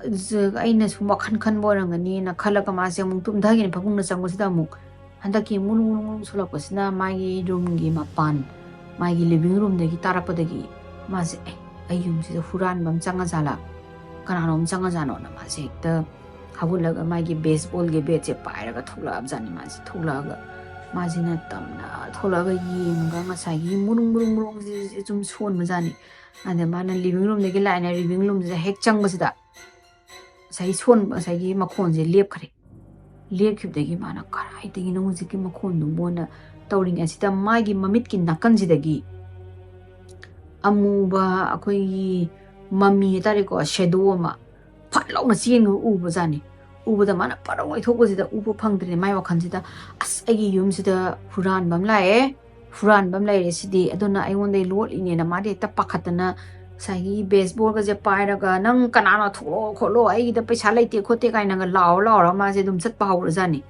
ꯖ-, ꯑꯩꯅ ꯁꯨꯝ ꯋꯥꯈꯜ ꯈꯟꯕ ꯑꯣꯏꯔꯝꯒꯅꯤꯅ ꯈꯜꯂꯒ ꯃꯥꯁꯦ ꯑꯃꯨꯛ ꯇꯨꯝꯊꯒꯦꯅ ꯐꯃꯨꯡꯗ ꯆꯪꯕꯁꯤꯗ ꯑꯃꯨꯛ ꯍꯟꯗꯛꯀꯤ ꯃꯨꯔꯨꯡ ꯃꯨꯔꯨꯡ ꯃꯨꯔꯨꯡ ꯁꯣꯜꯂꯛꯄꯁꯤꯅ ꯃꯥꯒꯤ ꯔꯨꯝꯒꯤ ꯃꯄꯥꯟ, ꯃꯥꯒꯤ ꯂꯤꯚꯤꯡ ꯔꯨꯝꯗꯒꯤ ꯇꯥꯔꯛꯄꯗꯒꯤ ꯃꯥꯁꯦ, "ꯑꯦ, ꯑꯩ ꯌꯨꯝꯁꯤꯗ ꯍꯨꯔꯥꯟꯕ ꯑꯃ ꯆꯪꯉꯖꯥꯠꯂꯥ? ꯀꯅꯥꯅꯣ ꯑꯃ ꯆꯪꯉꯖꯥꯠꯅꯣꯅ?" ꯃꯥꯁꯦ ꯍꯦꯛꯇ ꯍꯧꯒꯠꯂꯒ ꯃꯥꯒꯤ ꯕꯦꯁꯕꯣꯜꯒꯤ ꯕꯦꯠꯁꯦ ꯄꯥꯏꯔꯒ ꯊꯣꯛꯂꯛꯑꯕꯖꯥꯠꯅꯤ꯫ ꯃꯥꯁꯦ ꯊꯣꯛꯂꯛꯑꯒ ꯃꯥꯁꯤꯅ ꯇꯞꯅ ꯊꯣꯛꯂꯛꯑꯒ ꯌꯦꯡꯉꯒ ꯉꯁꯥꯏꯒꯤ ꯃꯨꯔꯨꯡ ꯃꯨꯔꯨꯡ ꯃꯨꯔꯨꯡꯁꯦ ꯁꯨꯝ ꯁꯣꯟꯕꯖꯥꯠꯅꯤ꯫ ꯑꯗ ꯃꯥꯅ ꯂꯤꯚꯤꯡ ꯔꯨꯝꯗꯒꯤ ꯂꯥꯛꯑꯦꯅ ꯂꯤꯚꯤꯡ ꯔꯨꯝꯁꯤꯗ ꯍꯦꯛ ꯆꯪꯕꯁꯤꯗ ꯉꯁꯥꯏꯒꯤ ꯁꯣꯟ-, ꯉꯁꯥꯏꯒꯤ ꯃꯈꯣꯟꯁꯦ ꯂꯦꯞꯈ꯭ꯔꯦ꯫ ꯂꯦꯞꯈꯤꯕꯗꯒꯤ ꯃꯥꯅ "ꯀꯗꯥꯏꯗꯒꯤꯅꯣ ꯍꯧꯖꯤꯛꯀꯤ ꯃꯈꯣꯟꯗꯨꯕꯣꯅ" ꯇꯧꯔꯤꯉꯩꯁꯤꯗ ꯃꯥꯒꯤ ꯃꯃꯤꯠꯀꯤ ꯅꯥꯀꯟꯁꯤꯗꯒꯤ ꯑꯃꯨꯕ, ꯑꯩꯈꯣꯏꯒꯤ ꯃꯃꯤ ꯍꯥꯏꯇꯥꯔꯦꯀꯣ, ꯁꯦꯗꯣ ꯑꯃ ꯐꯠ ꯂꯥꯎꯅ ꯆꯦꯟꯈꯤꯕ ꯎꯕꯖꯥꯠꯅꯤ꯫ ꯎꯕꯗ ꯃꯥꯅ ꯄꯔꯧ ꯑꯣꯏꯊꯣꯛꯄꯁꯤꯗ ꯎꯕ ꯐꯪꯗ꯭ꯔꯦ꯫ ꯃꯥꯏ ꯋꯥꯈꯜꯁꯤꯗ, "ꯑꯁ, ꯑꯩꯒꯤ ꯌꯨꯝꯁꯤꯗ ꯍꯨꯔꯥꯟꯕ ꯑꯃ ꯂꯥꯛꯑꯦ, ꯍꯨꯔꯥꯟꯕ ꯑꯃ ꯂꯩꯔꯦ ꯁꯤꯗꯤ, ꯑꯗꯨꯅ ꯑꯩꯉꯣꯟꯗ ꯂꯣꯠꯂꯤꯅꯦꯅ" ꯃꯥꯗꯤ ꯍꯦꯛꯇ ꯄꯥꯈꯠꯇꯅ ꯉꯁꯥꯏꯒꯤ ꯕꯦꯁꯕꯣꯜꯒꯁꯦ ꯄꯥꯏꯔꯒ, "ꯅꯪ ꯀꯅꯥꯅꯣ? ꯊꯣꯛꯂꯛꯑꯣ ꯈꯣꯠꯂꯣ, ꯑꯩꯒꯤꯗ ꯄꯩꯁꯥ ꯂꯩꯇꯦ ꯈꯣꯠꯇꯦ" ꯀꯥꯏꯅꯒ ꯂꯥꯎꯔ ꯂꯥꯎꯔ ꯃꯥꯁꯦ ꯑꯗꯨꯝ ꯆꯠꯄ ꯍꯧꯔꯖꯥꯠꯅꯤ꯫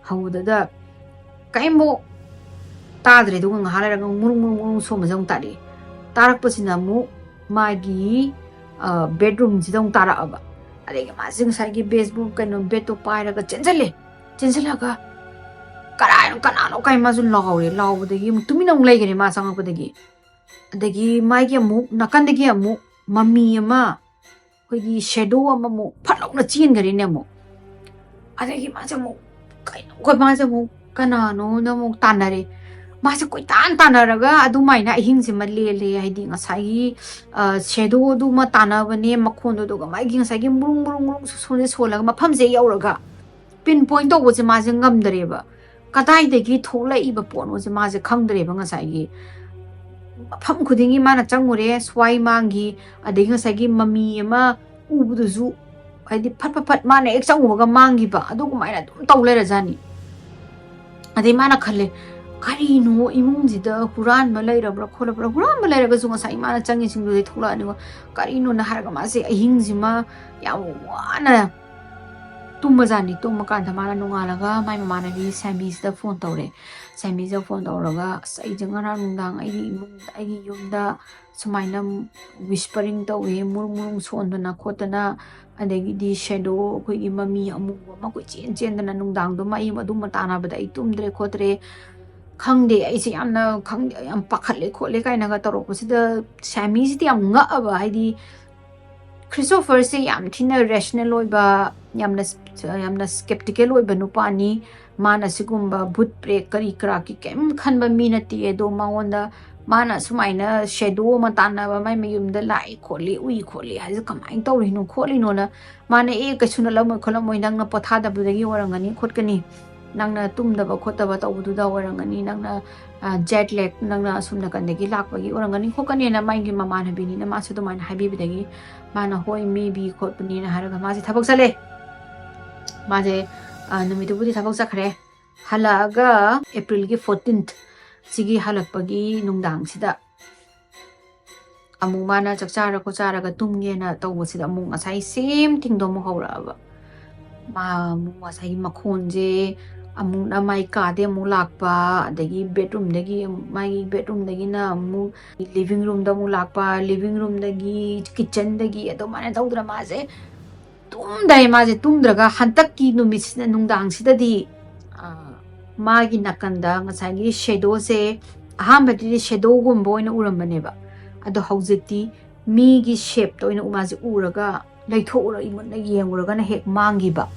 ꯍꯧꯕꯗꯨꯗ ꯀꯔꯤꯝꯐꯥꯎ ꯇꯥꯗ꯭ꯔꯦ꯫ ꯑꯗꯨꯒ ꯉꯥꯏꯍꯥꯛ ꯂꯩꯔꯒ ꯃꯨꯔꯨꯡ ꯃꯨꯔꯨꯡ ꯃꯨꯔꯨꯡ ꯁꯣꯝꯕꯁꯦ ꯑꯃꯨꯛ ꯇꯥꯔꯛꯑꯦ꯫ ꯇꯥꯔꯛꯄꯁꯤꯅ ꯑꯃꯨꯛ ꯃꯥꯒꯤ, ꯑ, ꯕꯦꯗꯔꯨꯝꯁꯤꯗ ꯑꯃꯨꯛ ꯇꯥꯔꯛꯑꯕ꯫ ꯑꯗꯒꯤ ꯃꯥꯁꯦ ꯉꯁꯥꯏꯒꯤ ꯕꯦꯁꯕꯣꯜ ꯀꯩꯅꯣ ꯕꯦꯠꯇꯣ ꯄꯥꯏꯔꯒ ꯆꯦꯟꯁꯤꯜꯂꯦ꯫ ꯆꯦꯟꯁꯤꯜꯂꯒ, "ꯀꯅꯥꯅꯣ, ꯀꯅꯥꯅꯣ?" ꯀꯥꯏ ꯃꯥꯁꯨ ꯂꯥꯎꯔꯦ꯫ ꯂꯥꯎꯕꯗꯒꯤ ꯑꯃꯨꯛ ꯇꯨꯃꯤꯟꯅ ꯑꯃꯨꯛ ꯂꯩꯈ꯭ꯔꯦ ꯃꯥ ꯆꯪꯉꯛꯄꯗꯒꯤ꯫ ꯑꯗꯒꯤ ꯃꯥꯒꯤ ꯑꯃꯨꯛ ꯅꯥꯀꯟꯗꯒꯤ ꯑꯃꯨꯛ ꯃꯃꯤ ꯑꯃ, ꯑꯩꯈꯣꯏꯒꯤ ꯁꯦꯗꯣ ꯑꯃꯃꯨꯛ ꯐꯠ ꯂꯥꯎꯅ ꯆꯦꯟꯈ꯭ꯔꯦꯅꯦ ꯑꯃꯨꯛ꯫ ꯑꯗꯒꯤ ꯃꯥꯁꯦ ꯑꯃꯨꯛ, "ꯀꯩꯅꯣ?" ꯑꯩꯈꯣꯏ ꯃꯥꯁꯦ ꯑꯃꯨꯛ ꯀꯅꯥꯅꯣꯅ ꯑꯃꯨꯛ ꯇꯥꯟꯅꯔꯦ꯫ ꯃꯥꯁꯦ ꯀꯣꯏꯇꯥꯟ ꯇꯥꯟꯅꯔꯒ ꯑꯗꯨꯃꯥꯏꯅ ꯑꯍꯤꯡꯁꯤꯃ ꯂꯦꯜꯂꯦ꯫ ꯍꯥꯏꯗꯤ ꯉꯁꯥꯏꯒꯤ ꯁꯦꯗꯣꯗꯨꯃ ꯇꯥꯟꯅꯕꯅꯦ, ꯃꯈꯣꯟꯗꯨ, ꯑꯗꯨꯒ ꯃꯥꯒꯤ ꯉꯁꯥꯏꯒꯤ ꯃꯨꯔꯨꯡ ꯃꯨꯔꯨꯡ ꯃꯨꯔꯨꯡ ꯁꯣꯟꯁꯦ ꯁꯣꯜꯂꯒ ꯃꯐꯝꯁꯦ ꯌꯧꯔꯒ ꯄꯤꯟ ꯄꯣꯏꯟ ꯇꯧꯕꯁꯦ ꯃꯥꯁꯦ ꯉꯝꯗ꯭ꯔꯦꯕ꯫ ꯀꯗꯥꯏꯗꯒꯤ ꯊꯣꯛꯂꯛꯏꯕ ꯄꯣꯠꯅꯣꯁꯦ ꯃꯥꯁꯦ ꯈꯪꯗ꯭ꯔꯦꯕ꯫ ꯉꯁꯥꯏꯒꯤ ꯃꯐꯝ ꯈꯨꯗꯤꯡꯒꯤ ꯃꯥꯅ ꯆꯪꯉꯨꯔꯦ, ꯁ꯭ꯋꯥꯏ ꯃꯥꯡꯈꯤ, ꯑꯗꯒꯤ ꯉꯁꯥꯏꯒꯤ ꯃꯃꯤ ꯑꯃ ꯎꯕꯗꯨꯁꯨ ꯍꯥꯏꯗꯤ ꯐꯠ ꯐꯠ ꯐꯠ ꯃꯥꯅ ꯍꯦꯛ ꯆꯪꯉꯨꯕꯒ ꯃꯥꯡꯈꯤꯕ, ꯑꯗꯨꯒꯨꯃꯥꯏꯅ ꯑꯗꯨꯝ ꯇꯧ ꯂꯩꯔꯖꯥꯠꯅꯤ꯫ ꯑꯗꯩ ꯃꯥꯅ ꯈꯜꯂꯦ, "ꯀꯔꯤꯅꯣ, ꯏꯃꯨꯡꯁꯤꯗ ꯍꯨꯔꯥꯟꯕ ꯂꯩꯔꯕ꯭ꯔꯥ ꯈꯣꯠꯂꯕ꯭ꯔꯥ? ꯍꯨꯔꯥꯟꯕ ꯂꯩꯔꯒꯁꯨ ꯉꯁꯥꯏ ꯃꯥꯅ ꯆꯪꯉꯤꯁꯤꯡꯗꯨꯗꯩ ꯊꯣꯛꯂꯛꯑꯅꯤꯀꯣ, ꯀꯔꯤꯅꯣꯅ?" ꯍꯥꯏꯔꯒ ꯃꯥꯁꯦ ꯑꯍꯤꯡꯁꯤꯃ ꯌꯥꯝ ꯋꯥꯅ ꯇꯨꯝꯕꯖꯥꯠꯅꯤ꯫ ꯇꯨꯝꯃꯀꯥꯟꯗ ꯃꯥꯅ ꯅꯣꯡꯉꯥꯜꯂꯒ ꯃꯥꯏ ꯃꯃꯥꯟꯅꯕꯤ ꯁꯥꯃꯤꯁꯤꯗ ꯐꯣꯟ ꯇꯧꯔꯦ꯫ ꯁꯥꯃꯤꯁꯤꯗ ꯐꯣꯟ ꯇꯧꯔꯒ, "ꯑꯁ, ꯑꯩꯁꯦ ꯉꯔꯥꯡ ꯅꯨꯡꯗꯥꯡ ꯑꯩꯒꯤ ꯏꯃꯨꯡ, ꯑꯩꯒꯤ ꯌꯨꯝꯗ ꯁꯨꯃꯥꯏꯅ ꯋꯤꯁꯄꯔꯤꯡ ꯇꯧꯋꯦ, ꯃꯨꯔꯨꯡ ꯃꯨꯔꯨꯡ ꯁꯣꯟꯗꯅ ꯈꯣꯠꯇꯅ, ꯑꯗꯒꯤꯗꯤ ꯁꯦꯗꯣ ꯑꯩꯈꯣꯏꯒꯤ ꯃꯃꯤ ꯑꯃꯨꯕ ꯑꯃ ꯀꯣꯏꯆꯦꯟ ꯆꯦꯟꯗꯅ, ꯅꯨꯡꯗꯥꯡꯗꯨꯃ ꯑꯩ ꯑꯗꯨꯝꯕ ꯇꯥꯟꯅꯕꯗ ꯑꯩ ꯇꯨꯝꯗ꯭ꯔꯦ ꯈꯣꯠꯇ꯭ꯔꯦ, ꯈꯪꯗꯦ, ꯑꯩꯁꯦ ꯌꯥꯝꯅ, ꯈꯪꯗꯦ, ꯌꯥꯝ ꯄꯥꯈꯠꯂꯦ ꯈꯣꯠꯂꯦ" ꯀꯥꯏꯅꯒ ꯇꯧꯔꯛꯄꯁꯤꯗ ꯁꯥꯃꯤꯁꯤꯗꯤ ꯌꯥꯝ ꯉꯛꯑꯕ꯫ ꯍꯥꯏꯗꯤ ꯈ꯭ꯔꯤꯁꯇꯣꯐꯔꯁꯦ ꯌꯥꯝ ꯊꯤꯅ ꯔꯦꯁꯅꯦꯜ ꯑꯣꯏꯕ, ꯌꯥꯝꯅ, ꯌꯥꯝꯅ ꯁ꯭ꯀꯦꯞꯇꯤꯀꯦꯜ ꯑꯣꯏꯕ ꯅꯨꯄꯥꯅꯤ꯫ ꯃꯥꯅ ꯁꯤꯒꯨꯝꯕ ꯚꯨꯠ ꯄ꯭ꯔꯦꯠ ꯀꯔꯤ ꯀꯔꯥꯒꯤ ꯀꯩꯝ ꯈꯟꯕ ꯃꯤ ꯅꯠꯇꯦ꯫ ꯑꯗꯣ ꯃꯉꯣꯟꯗ, ꯃꯥꯅ ꯁꯨꯃꯥꯏꯅ ꯁꯦꯗꯣ ꯑꯃ ꯇꯥꯟꯅꯕ, ꯃꯥꯏ ꯃꯌꯨꯝꯗ ꯂꯥꯛꯏ ꯈꯣꯠꯂꯤ, ꯎꯏ ꯈꯣꯠꯂꯤ ꯍꯥꯏꯁꯦ ꯀꯃꯥꯏꯅ ꯇꯧꯔꯤꯅꯣ ꯈꯣꯠꯂꯤꯅꯣꯅ, ꯃꯥꯅ, "ꯑꯦ, ꯀꯩꯁꯨ ꯅꯠꯂꯝꯃꯣꯏ ꯈꯣꯠꯂꯝꯃꯣꯏ, ꯅꯪꯅ ꯄꯣꯊꯥꯗꯕꯗꯨꯗꯒꯤ ꯑꯣꯏꯔꯝꯒꯅꯤ ꯈꯣꯠꯀꯅꯤ, ꯅꯪꯅ ꯇꯨꯝꯗꯕ ꯈꯣꯠꯇꯕ ꯇꯧꯕꯗꯨꯗ ꯑꯣꯏꯔꯝꯒꯅꯤ, ꯅꯪꯅ ꯖꯦꯠ ꯂꯦꯛ, ꯅꯪꯅ ꯑꯁꯨꯝ ꯅꯥꯀꯟꯗꯒꯤ ꯂꯥꯛꯄꯒꯤ ꯑꯣꯏꯔꯝꯒꯅꯤ ꯈꯣꯠꯀꯅꯤꯅ" ꯃꯥꯒꯤ ꯃꯃꯥꯟꯅꯕꯤꯅꯤꯅ ꯃꯥꯁꯨ ꯑꯗꯨꯃꯥꯏꯅ ꯍꯥꯏꯕꯤꯕꯗꯒꯤ ꯃꯥꯅ, "ꯍꯣꯏ, maybe" ꯈꯣꯠꯄꯅꯤꯅ ꯍꯥꯏꯔꯒ ꯃꯥꯁꯦ ꯊꯕꯛ ꯆꯠꯂꯦ꯫ ꯃꯥꯁꯦ, ꯑ, ꯅꯨꯃꯤꯠꯇꯨꯕꯨꯗꯤ ꯊꯕꯛ ꯆꯠꯈ꯭ꯔꯦ꯫ ꯍꯜꯂꯛꯑꯒ ꯑꯦꯄ꯭ꯔꯤꯜꯒꯤ ꯐꯣꯔꯇꯤꯟꯠ ꯁꯤꯒꯤ ꯍꯜꯂꯛꯄꯒꯤ ꯅꯨꯡꯗꯥꯡꯁꯤꯗ ꯑꯃꯨꯛ ꯃꯥꯅ ꯆꯥꯛ ꯆꯥꯔ ꯈꯣꯠꯆꯥꯔꯒ ꯇꯨꯝꯒꯦꯅ ꯇꯧꯕꯁꯤꯗ ꯑꯃꯨꯛ ꯉꯁꯥꯏ ꯁꯦꯝ ꯊꯤꯡꯗꯣ ꯑꯃꯨꯛ ꯍꯧꯔꯛꯑꯕ꯫ ꯃꯥ ꯑꯃꯨꯛ ꯉꯁꯥꯏꯒꯤ ꯃꯈꯣꯟꯁꯦ ꯑꯃꯨꯛꯅ ꯃꯥꯏ ꯀꯥꯗꯩ ꯑꯃꯨꯛ ꯂꯥꯛꯄ, ꯑꯗꯒꯤ ꯕꯦꯠꯔꯨꯝꯗꯒꯤ, ꯃꯥꯒꯤ ꯕꯦꯠꯔꯨꯝꯗꯒꯤꯅ ꯑꯃꯨꯛ ꯂꯤꯚꯤꯡ ꯔꯨꯝꯗ ꯑꯃꯨꯛ ꯂꯥꯛꯄ, ꯂꯤꯚꯤꯡ ꯔꯨꯝꯗꯒꯤ ꯀꯤꯠꯆꯟꯗꯒꯤ ꯑꯗꯨꯃꯥꯏꯅ ꯇꯧꯗꯅ ꯃꯥꯁꯦ ꯇꯨꯝꯗ꯭ꯔꯦ꯫ ꯃꯥꯁꯦ ꯇꯨꯝꯗ꯭ꯔꯒ ꯍꯟꯗꯛꯀꯤ ꯅꯨꯃꯤꯠꯁꯤꯗ, ꯅꯨꯡꯗꯥꯡꯁꯤꯗꯗꯤ, ꯑ, ꯃꯥꯒꯤ ꯅꯥꯀꯟꯗ ꯉꯁꯥꯏꯒꯤ ꯁꯦꯗꯣꯁꯦ, ꯑꯍꯥꯟꯕꯗꯗꯤ ꯁꯦꯗꯣꯒꯨꯝꯕ ꯑꯣꯏꯅ ꯎꯔꯝꯕꯅꯦꯕ, ꯑꯗꯣ ꯍꯧꯖꯤꯛꯇꯤ ꯃꯤꯒꯤ ꯁꯦꯞꯇ ꯑꯣꯏꯅ ꯃꯥꯁꯦ ꯎꯔꯒ ꯂꯩꯊꯣꯛꯎꯔ ꯃꯨꯟꯅ ꯌꯦꯡꯉꯨꯔꯒꯅ ꯍꯦꯛ ꯃꯥꯡꯈꯤꯕ꯫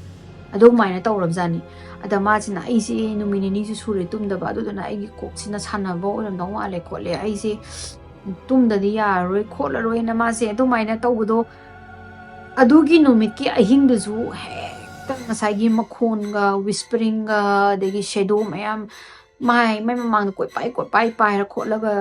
ꯑꯗꯨꯃꯥꯏꯅ ꯇꯧꯔꯕꯖꯥꯠꯅꯤ꯫ ꯑꯗ ꯃꯥꯁꯤꯅ, "ꯑꯩꯁꯦ ꯅꯨꯃꯤꯠ ꯅꯤꯅꯤꯁꯨ ꯁꯨꯔꯦ ꯇꯨꯝꯗꯕ, ꯑꯗꯨꯗꯨꯅ ꯑꯩꯒꯤ ꯀꯣꯛꯁꯤꯅ ꯁꯥꯟꯅꯕ ꯑꯣꯏꯔꯝꯗꯧ ꯃꯥꯜꯂꯦ ꯈꯣꯠꯂꯦ, ꯑꯩꯁꯦ ꯇꯨꯝꯗꯗꯤ ꯌꯥꯔꯔꯣꯏ ꯈꯣꯠꯂꯔꯣꯏꯅ" ꯃꯥꯁꯦ ꯑꯗꯨꯃꯥꯏꯅ ꯇꯧꯕꯗꯣ, ꯑꯗꯨꯒꯤ ꯅꯨꯃꯤꯠꯀꯤ ꯑꯍꯤꯡꯗꯨꯁꯨ ꯍꯦꯛꯇ ꯉꯁꯥꯏꯒꯤ ꯃꯈꯣꯟꯒ, ꯋꯤꯁꯄꯔꯤꯡꯒ, ꯑꯗꯒꯤ ꯁꯦꯗꯣ ꯃꯌꯥꯝ ꯃꯥꯏ ꯃꯥꯏ ꯃꯃꯥꯡꯗ ꯀꯣꯏꯄꯥꯏ ꯀꯣꯏꯄꯥꯏ ꯄꯥꯏꯔ ꯈꯣꯠꯂꯒ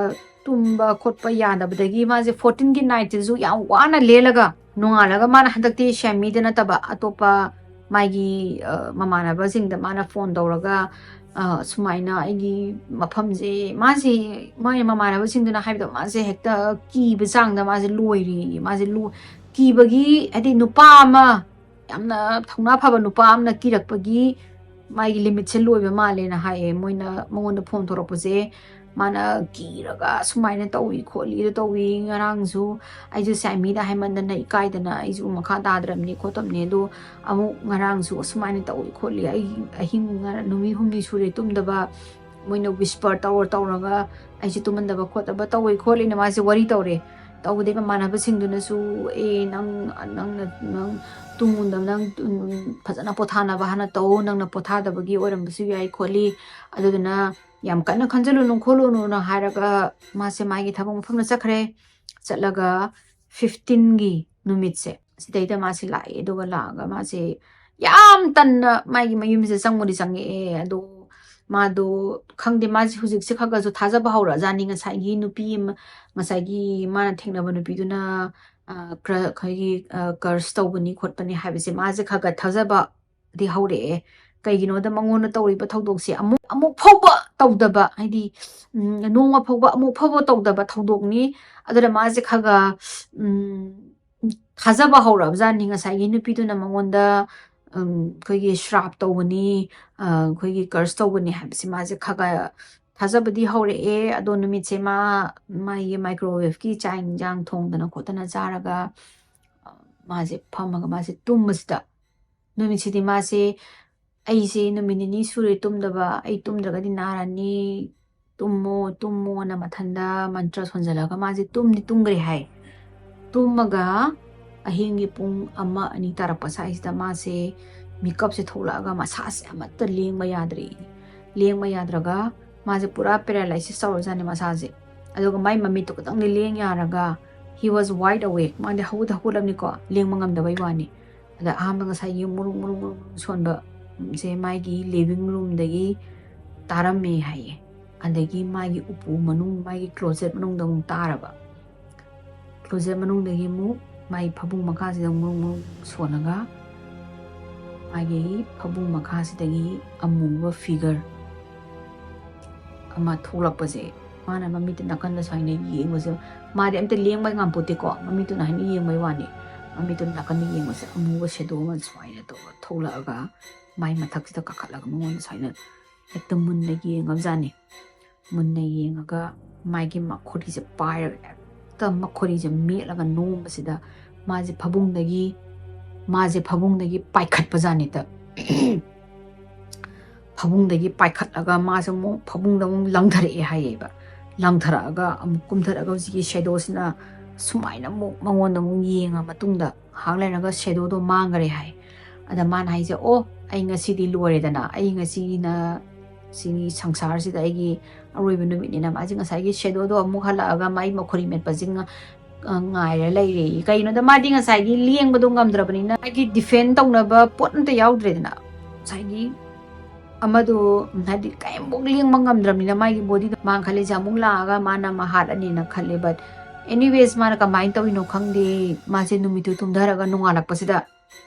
ꯇꯨꯝꯕ ꯈꯣꯠꯄ ꯌꯥꯗꯕꯗꯒꯤ ꯃꯥꯁꯦ ꯐꯣꯔꯇꯤꯟꯒꯤ ꯅꯥꯏꯠꯁꯤꯁꯨ ꯌꯥꯝ ꯋꯥꯅ ꯂꯦꯜꯂꯒ, ꯅꯣꯡꯉꯥꯜꯂꯒ ꯃꯥꯅ ꯍꯟꯗꯛꯇꯤ ꯁ꯭ꯌꯥꯃꯤꯗ ꯅꯠꯇꯕ ꯑꯇꯣꯞꯄ ꯃꯥꯒꯤ, ꯑ, ꯃꯃꯥꯟꯅꯕꯁꯤꯡꯗ ꯃꯥꯅ ꯐꯣꯟ ꯇꯧꯔꯒ, ꯑ, ꯁꯨꯃꯥꯏꯅ ꯑꯩꯒꯤ ꯃꯐꯝꯁꯦ, ꯃꯥꯁꯦ, ꯃꯥꯒꯤ ꯃꯃꯥꯟꯅꯕꯁꯤꯡꯗꯨꯅ ꯍꯥꯏꯕꯗꯣ, ꯃꯥꯁꯦ ꯍꯦꯛꯇ ꯀꯤꯕ ꯆꯥꯡꯗ ꯃꯥꯁꯦ ꯂꯣꯏꯔꯦ, ꯃꯥꯁꯦ ꯂꯣ-, ꯀꯤꯕꯒꯤ, ꯍꯥꯏꯗꯤ ꯅꯨꯄꯥ ꯑꯃ, ꯌꯥꯝꯅ ꯊꯧꯅꯥ ꯐꯕ ꯅꯨꯄꯥ ꯑꯃꯅ ꯀꯤꯔꯛꯄꯒꯤ ꯃꯥꯒꯤ ꯂꯤꯃꯤꯠꯁꯦ ꯂꯣꯏꯕ ꯃꯥꯜꯂꯦꯅ ꯍꯥꯏꯌꯦ꯫ ꯃꯣꯏꯅ ꯃꯉꯣꯟꯗ ꯐꯣꯟ ꯇꯧꯔꯛꯄꯁꯦ, ꯃꯥꯅ ꯀꯤꯔꯒ ꯁꯨꯃꯥꯏꯅ ꯇꯧꯏ ꯈꯣꯠꯂꯤ, ꯑꯗꯨ ꯇꯧꯏ, ꯉꯔꯥꯡꯁꯨ ꯑꯩꯁꯨ ꯁ꯭ꯌꯥꯃꯤꯗ ꯍꯥꯏꯃꯟꯗꯅ ꯏꯀꯥꯏꯗꯅ ꯑꯩꯁꯨ ꯃꯈꯥ ꯇꯥꯗ꯭ꯔꯕꯅꯤ ꯈꯣꯠꯇꯕꯅꯤ, ꯑꯗꯣ ꯑꯃꯨꯛ ꯉꯔꯥꯡꯁꯨ ꯑꯁꯨꯃꯥꯏꯅ ꯇꯧꯏ ꯈꯣꯠꯂꯤ, ꯑꯩ ꯑꯍꯤꯡ ꯉꯔ-, ꯅꯨꯃꯤꯠ ꯍꯨꯝꯅꯤ ꯁꯨꯔꯦ ꯇꯨꯝꯗꯕ, ꯃꯣꯏꯅ ꯋꯤꯁꯄꯔ ꯇꯧꯔ ꯇꯧꯔꯒ ꯑꯩꯁꯦ ꯇꯨꯝꯍꯟꯗꯕ ꯈꯣꯠꯇꯕ ꯇꯧꯏ ꯈꯣꯠꯂꯤꯅ ꯃꯥꯁꯦ ꯋꯥꯔꯤ ꯇꯧꯔꯦ꯫ ꯇꯧꯕꯗꯩ ꯃꯃꯥꯟꯅꯕꯁꯤꯡꯗꯨꯅꯁꯨ, "ꯑꯦ, ꯅꯪ, ꯅꯪꯅ, ꯅꯪ ꯇꯨꯝꯃꯨꯗ, ꯅꯪ, ꯎꯝ, ꯐꯖꯅ ꯄꯣꯊꯥꯅꯕ ꯍꯥꯟꯅ ꯇꯧ, ꯅꯪꯅ ꯄꯣꯊꯥꯗꯕꯒꯤ ꯑꯣꯏꯔꯝꯕꯁꯨ ꯌꯥꯏ ꯈꯣꯠꯂꯤ, ꯑꯗꯨꯗꯨꯅ ꯌꯥꯝ ꯀꯟꯅ ꯈꯟꯖꯤꯜꯂꯨꯅꯨ ꯈꯣꯠꯂꯨꯅꯨꯅ" ꯍꯥꯏꯔꯒ ꯃꯥꯁꯦ ꯃꯥꯒꯤ ꯊꯕꯛ ꯃꯐꯝꯗ ꯆꯠꯈ꯭ꯔꯦ꯫ ꯆꯠꯂꯒ ꯐꯤꯐꯇꯤꯟꯒꯤ ꯅꯨꯃꯤꯠꯁꯦ ꯁꯤꯗꯩꯗ ꯃꯥꯁꯦ ꯂꯥꯛꯑꯦ꯫ ꯑꯗꯨꯒ ꯂꯥꯛꯑꯒ ꯃꯥꯁꯦ ꯌꯥꯝ ꯇꯟꯅ ꯃꯥꯒꯤ ꯃꯌꯨꯝꯁꯦ ꯆꯪꯕꯨꯗꯤ ꯆꯪꯉꯛꯑꯦ꯫ ꯑꯗꯣ ꯃꯥꯗꯣ, ꯈꯪꯗꯦ, ꯃꯥꯁꯦ ꯍꯧꯖꯤꯛꯁꯦ ꯈꯔ ꯈꯔꯁꯨ ꯊꯥꯖꯕ ꯍꯧꯔꯛꯑꯖꯥꯠꯅꯤ꯫ ꯉꯁꯥꯏꯒꯤ ꯅꯨꯄꯤ ꯑꯃ, ꯉꯁꯥꯏꯒꯤ ꯃꯥꯅ ꯊꯦꯡꯅꯕ ꯅꯨꯄꯤꯗꯨꯅ, ꯑ, ꯀ꯭ꯔ-, ꯑꯩꯈꯣꯏꯒꯤ, ꯑ, ꯀꯔꯁ ꯇꯧꯕꯅꯤ ꯈꯣꯠꯄꯅꯤ ꯍꯥꯏꯕꯁꯦ ꯃꯥꯁꯦ ꯈꯔ ꯈꯔ ꯊꯥꯖꯕꯗꯤ ꯍꯧꯔꯛꯑꯦ꯫ ꯀꯩꯒꯤꯅꯣꯗ ꯃꯉꯣꯟꯗ ꯇꯧꯔꯤꯕ ꯊꯧꯗꯣꯛꯁꯦ ꯑꯃꯨꯛ, ꯑꯃꯨꯛ ꯐꯥꯎꯕ ꯇꯧꯗꯕ, ꯍꯥꯏꯗꯤ, ꯎꯝ, ꯅꯣꯡꯃ ꯐꯥꯎꯕ, ꯑꯃꯨꯛ ꯐꯥꯎꯕ ꯇꯧꯗꯕ ꯊꯧꯗꯣꯛꯅꯤ꯫ ꯑꯗꯨꯅ ꯃꯥꯁꯦ ꯈꯔ ꯈꯔ, ꯎꯝ, ꯊꯥꯖꯕ ꯍꯧꯔꯛꯑꯕꯖꯥꯠꯅꯤ꯫ ꯉꯁꯥꯏꯒꯤ ꯅꯨꯄꯤꯗꯨꯅ ꯃꯉꯣꯟꯗ, ꯎꯝ, ꯑꯩꯈꯣꯏꯒꯤ ꯁ꯭ꯔꯥꯞ ꯇꯧꯕꯅꯤ, ꯑ, ꯑꯩꯈꯣꯏꯒꯤ ꯀꯔꯁ ꯇꯧꯕꯅꯤ ꯍꯥꯏꯕꯁꯦ ꯃꯥꯁꯦ ꯈꯔ ꯈꯔ ꯊꯥꯖꯕꯗꯤ ꯍꯧꯔꯛꯑꯦ꯫ ꯑꯗꯣ ꯅꯨꯃꯤꯠꯁꯦ ꯃꯥ ꯃꯥꯒꯤ ꯃꯥꯏꯀ꯭ꯔꯣꯋꯦꯚꯀꯤ ꯆꯥꯛ ꯏꯟꯖꯥꯡ ꯊꯣꯡꯗꯅ ꯈꯣꯠꯇꯅ ꯆꯥꯔꯒ, ꯑ, ꯃꯥꯁꯦ ꯐꯝꯃꯒ ꯃꯥꯁꯦ ꯇꯨꯝꯕꯁꯤꯗ, ꯅꯨꯃꯤꯠꯁꯤꯗꯤ ꯃꯥꯁꯦ, "ꯑꯩꯁꯦ ꯅꯨꯃꯤꯠ ꯅꯤꯅꯤ ꯁꯨꯔꯦ ꯇꯨꯝꯗꯕ, ꯑꯩ ꯇꯨꯝꯗ꯭ꯔꯒꯗꯤ ꯅꯥꯔꯅꯤ, ꯇꯨꯝꯃꯣ, ꯇꯨꯝꯃꯣꯅ" ꯃꯊꯟꯗ ꯃꯟꯇ꯭ꯔ ꯁꯣꯟꯖꯜꯂꯒ ꯃꯥꯁꯦ ꯇꯨꯝꯗꯤ ꯇꯨꯝꯈ꯭ꯔꯦ ꯍꯥꯏ꯫ ꯇꯨꯝꯃꯒ ꯑꯍꯤꯡꯒꯤ ꯄꯨꯡ ꯑꯃ, ꯑꯅꯤ ꯇꯥꯔꯛꯄ ꯁ꯭ꯋꯥꯏꯁꯤꯗ ꯃꯥꯁꯦ ꯃꯤꯀꯞꯁꯦ ꯊꯣꯛꯂꯛꯑꯒ ꯃꯁꯥꯁꯦ ꯑꯃꯠꯇ ꯂꯦꯡꯕ ꯌꯥꯗ꯭ꯔꯦ꯫ ꯂꯦꯡꯕ ꯌꯥꯗ꯭ꯔꯒ ꯃꯥꯁꯦ ꯄꯨꯔꯥ paralysis ꯇꯧꯔꯖꯥꯠꯅꯦ ꯃꯁꯥꯁꯦ꯫ ꯑꯗꯨꯒ ꯃꯥꯏ ꯃꯃꯤꯠꯇꯣ ꯈꯤꯇꯪꯗꯤ ꯂꯦꯡ ꯌꯥꯔꯒ he was wide awake, ꯃꯥꯗꯤ ꯍꯧꯒꯠ ꯍꯧꯒꯠꯂꯕꯅꯤꯀꯣ, ꯂꯦꯡꯕ ꯉꯝꯗꯕꯩ ꯋꯥꯅꯤ꯫ ꯑꯗ ꯑꯍꯥꯟꯕ ꯉꯁꯥꯏꯒꯤ ꯃꯨꯔꯨꯡ ꯃꯨꯔꯨꯡ ꯃꯨꯔꯨꯡ ꯁꯣꯟꯕꯁꯦ ꯃꯥꯒꯤ living roomꯗꯒꯤ ꯇꯥꯔꯝꯃꯦ ꯍꯥꯏꯌꯦ꯫ ꯑꯗꯒꯤ ꯃꯥꯒꯤ ꯎꯄꯨ ꯃꯅꯨꯡ, ꯃꯥꯒꯤ closet ꯃꯅꯨꯡꯗ ꯑꯃꯨꯛ ꯇꯥꯔꯕ꯫ Closet ꯃꯅꯨꯡꯗꯒꯤ ꯑꯃꯨꯛ ꯃꯥꯒꯤ ꯐꯃꯨꯡ ꯃꯈꯥꯁꯤꯗ ꯃꯨꯔꯨꯡ ꯃꯨꯔꯨꯡ ꯁꯣꯜꯂꯒ ꯃꯥꯒꯤ ꯐꯃꯨꯡ ꯃꯈꯥꯁꯤꯗꯒꯤ ꯑꯃꯨꯕ figure ꯑꯃ ꯊꯣꯛꯂꯛꯄꯁꯦ, ꯃꯥꯅ ꯃꯃꯤꯠꯇ ꯅꯥꯀꯟꯗ ꯁꯨꯃꯥꯏꯅ ꯌꯦꯡꯕꯁꯦ, ꯃꯥꯗꯤ ꯑꯝꯇ ꯂꯦꯡꯕ ꯉꯝꯄꯣꯠꯇꯦꯀꯣ, ꯃꯃꯤꯠꯇꯨꯅ ꯍꯥꯏꯅ ꯌꯦꯡꯕꯩ ꯋꯥꯅꯤ꯫ ꯃꯃꯤꯠꯇꯨ ꯅꯥꯀꯟꯗ ꯌꯦꯡꯕꯁꯦ ꯑꯃꯨꯕ shadow ꯑꯃ ꯁꯨꯃꯥꯏꯅ ꯇꯧꯔ ꯊꯣꯛꯂꯛꯑꯒ ꯃꯥꯏ ꯃꯊꯛꯁꯤꯗ ꯀꯥꯈꯠꯂꯒ ꯃꯉꯣꯟꯗ ꯁꯨꯃꯥꯏꯅ ꯍꯦꯛꯇ ꯃꯨꯟꯅ ꯌꯦꯡꯉꯕꯖꯥꯠꯅꯤ꯫ ꯃꯨꯟꯅ ꯌꯦꯡꯉꯒ ꯃꯥꯒꯤ ꯃꯈꯨꯔꯤꯁꯦ ꯄꯥꯏꯔꯒ ꯍꯦꯛꯇ ꯃꯈꯨꯔꯤꯁꯦ ꯃꯦꯠꯂꯒ ꯅꯣꯝꯕꯁꯤꯗ ꯃꯥꯁꯦ ꯐꯃꯨꯡꯗꯒꯤ, ꯃꯥꯁꯦ ꯐꯃꯨꯡꯗꯒꯤ ꯄꯥꯏꯈꯠꯄꯖꯥꯠꯅꯤꯗ꯫ ꯐꯃꯨꯡꯗꯒꯤ ꯄꯥꯏꯈꯠꯂꯒ ꯃꯥꯁꯦ ꯑꯃꯨꯛ ꯐꯃꯨꯡꯗ ꯑꯃꯨꯛ ꯂꯪꯊꯔꯛꯑꯦ ꯍꯥꯏꯌꯦꯕ꯫ ꯂꯪꯊꯔꯛꯑꯒ ꯑꯃꯨꯛ ꯀꯨꯝꯊꯔꯛꯑꯒ ꯍꯧꯖꯤꯛꯀꯤ shadowꯁꯤꯅ ꯁꯨꯃꯥꯏꯅ ꯑꯃꯨꯛ ꯃꯉꯣꯟꯗ ꯑꯃꯨꯛ ꯌꯦꯡꯉ ꯃꯇꯨꯡꯗ ꯉꯥꯏꯍꯥꯛ ꯂꯩꯔꯒ shadowꯗꯣ ꯃꯥꯡꯈꯔꯦ ꯍꯥꯏ꯫ ꯑꯗ ꯃꯥꯅ ꯍꯥꯏꯁꯦ, "ꯑꯣ, ꯑꯩ ꯉꯁꯤꯗꯤ ꯂꯣꯏꯔꯦꯗꯅ, ꯑꯩ ꯉꯁꯤꯅ ꯁꯤꯒꯤ ꯁꯪꯁꯥꯔꯁꯤꯗ ꯑꯩꯒꯤ ꯑꯔꯣꯏꯕ ꯅꯨꯃꯤꯠꯅꯤꯅ", ꯃꯥꯁꯦ ꯉꯁꯥꯏꯒꯤ shadowꯗꯣ ꯑꯃꯨꯛ ꯍꯜꯂꯛꯑꯒ ꯃꯥꯏ ꯃꯈꯨꯔꯤ ꯃꯦꯠꯄꯁꯤꯡ ꯑ, ꯉꯥꯏꯔ ꯂꯩꯔꯦ꯫ ꯀꯩꯒꯤꯅꯣꯗ ꯃꯥꯗꯤ ꯉꯁꯥꯏꯒꯤ ꯂꯦꯡꯕꯗꯣ ꯉꯝꯗ꯭ꯔꯕꯅꯤꯅ ꯃꯥꯒꯤ defend ꯇꯧꯅꯕ ꯄꯣꯠ ꯑꯝꯇ ꯌꯥꯎꯗ꯭ꯔꯦꯗꯅ꯫ ꯉꯁꯥꯏꯒꯤ ꯑꯃꯗꯣ, ꯍꯥꯏꯗꯤ ꯀꯔꯤꯝꯐꯥꯎ ꯂꯦꯡꯕ ꯉꯝꯗ꯭ꯔꯕꯅꯤꯅ ꯃꯥꯒꯤ bodyꯗꯣ, ꯃꯥꯅ ꯈꯜꯂꯤꯁꯦ ꯑꯃꯨꯛ ꯂꯥꯛꯑꯒ ꯃꯥꯅ ꯑꯃ ꯍꯥꯠꯂꯅꯤꯅ ꯈꯜꯂꯦ꯫ But anyways, ꯃꯥꯅ ꯀꯃꯥꯏꯅ ꯇꯧꯔꯤꯅꯣ ꯈꯪꯗꯦ, ꯃꯥꯁꯦ ꯅꯨꯃꯤꯠꯇꯨ ꯇꯨꯝꯊꯔꯒ ꯅꯣꯡꯉꯥꯜꯂꯛꯄꯁꯤꯗ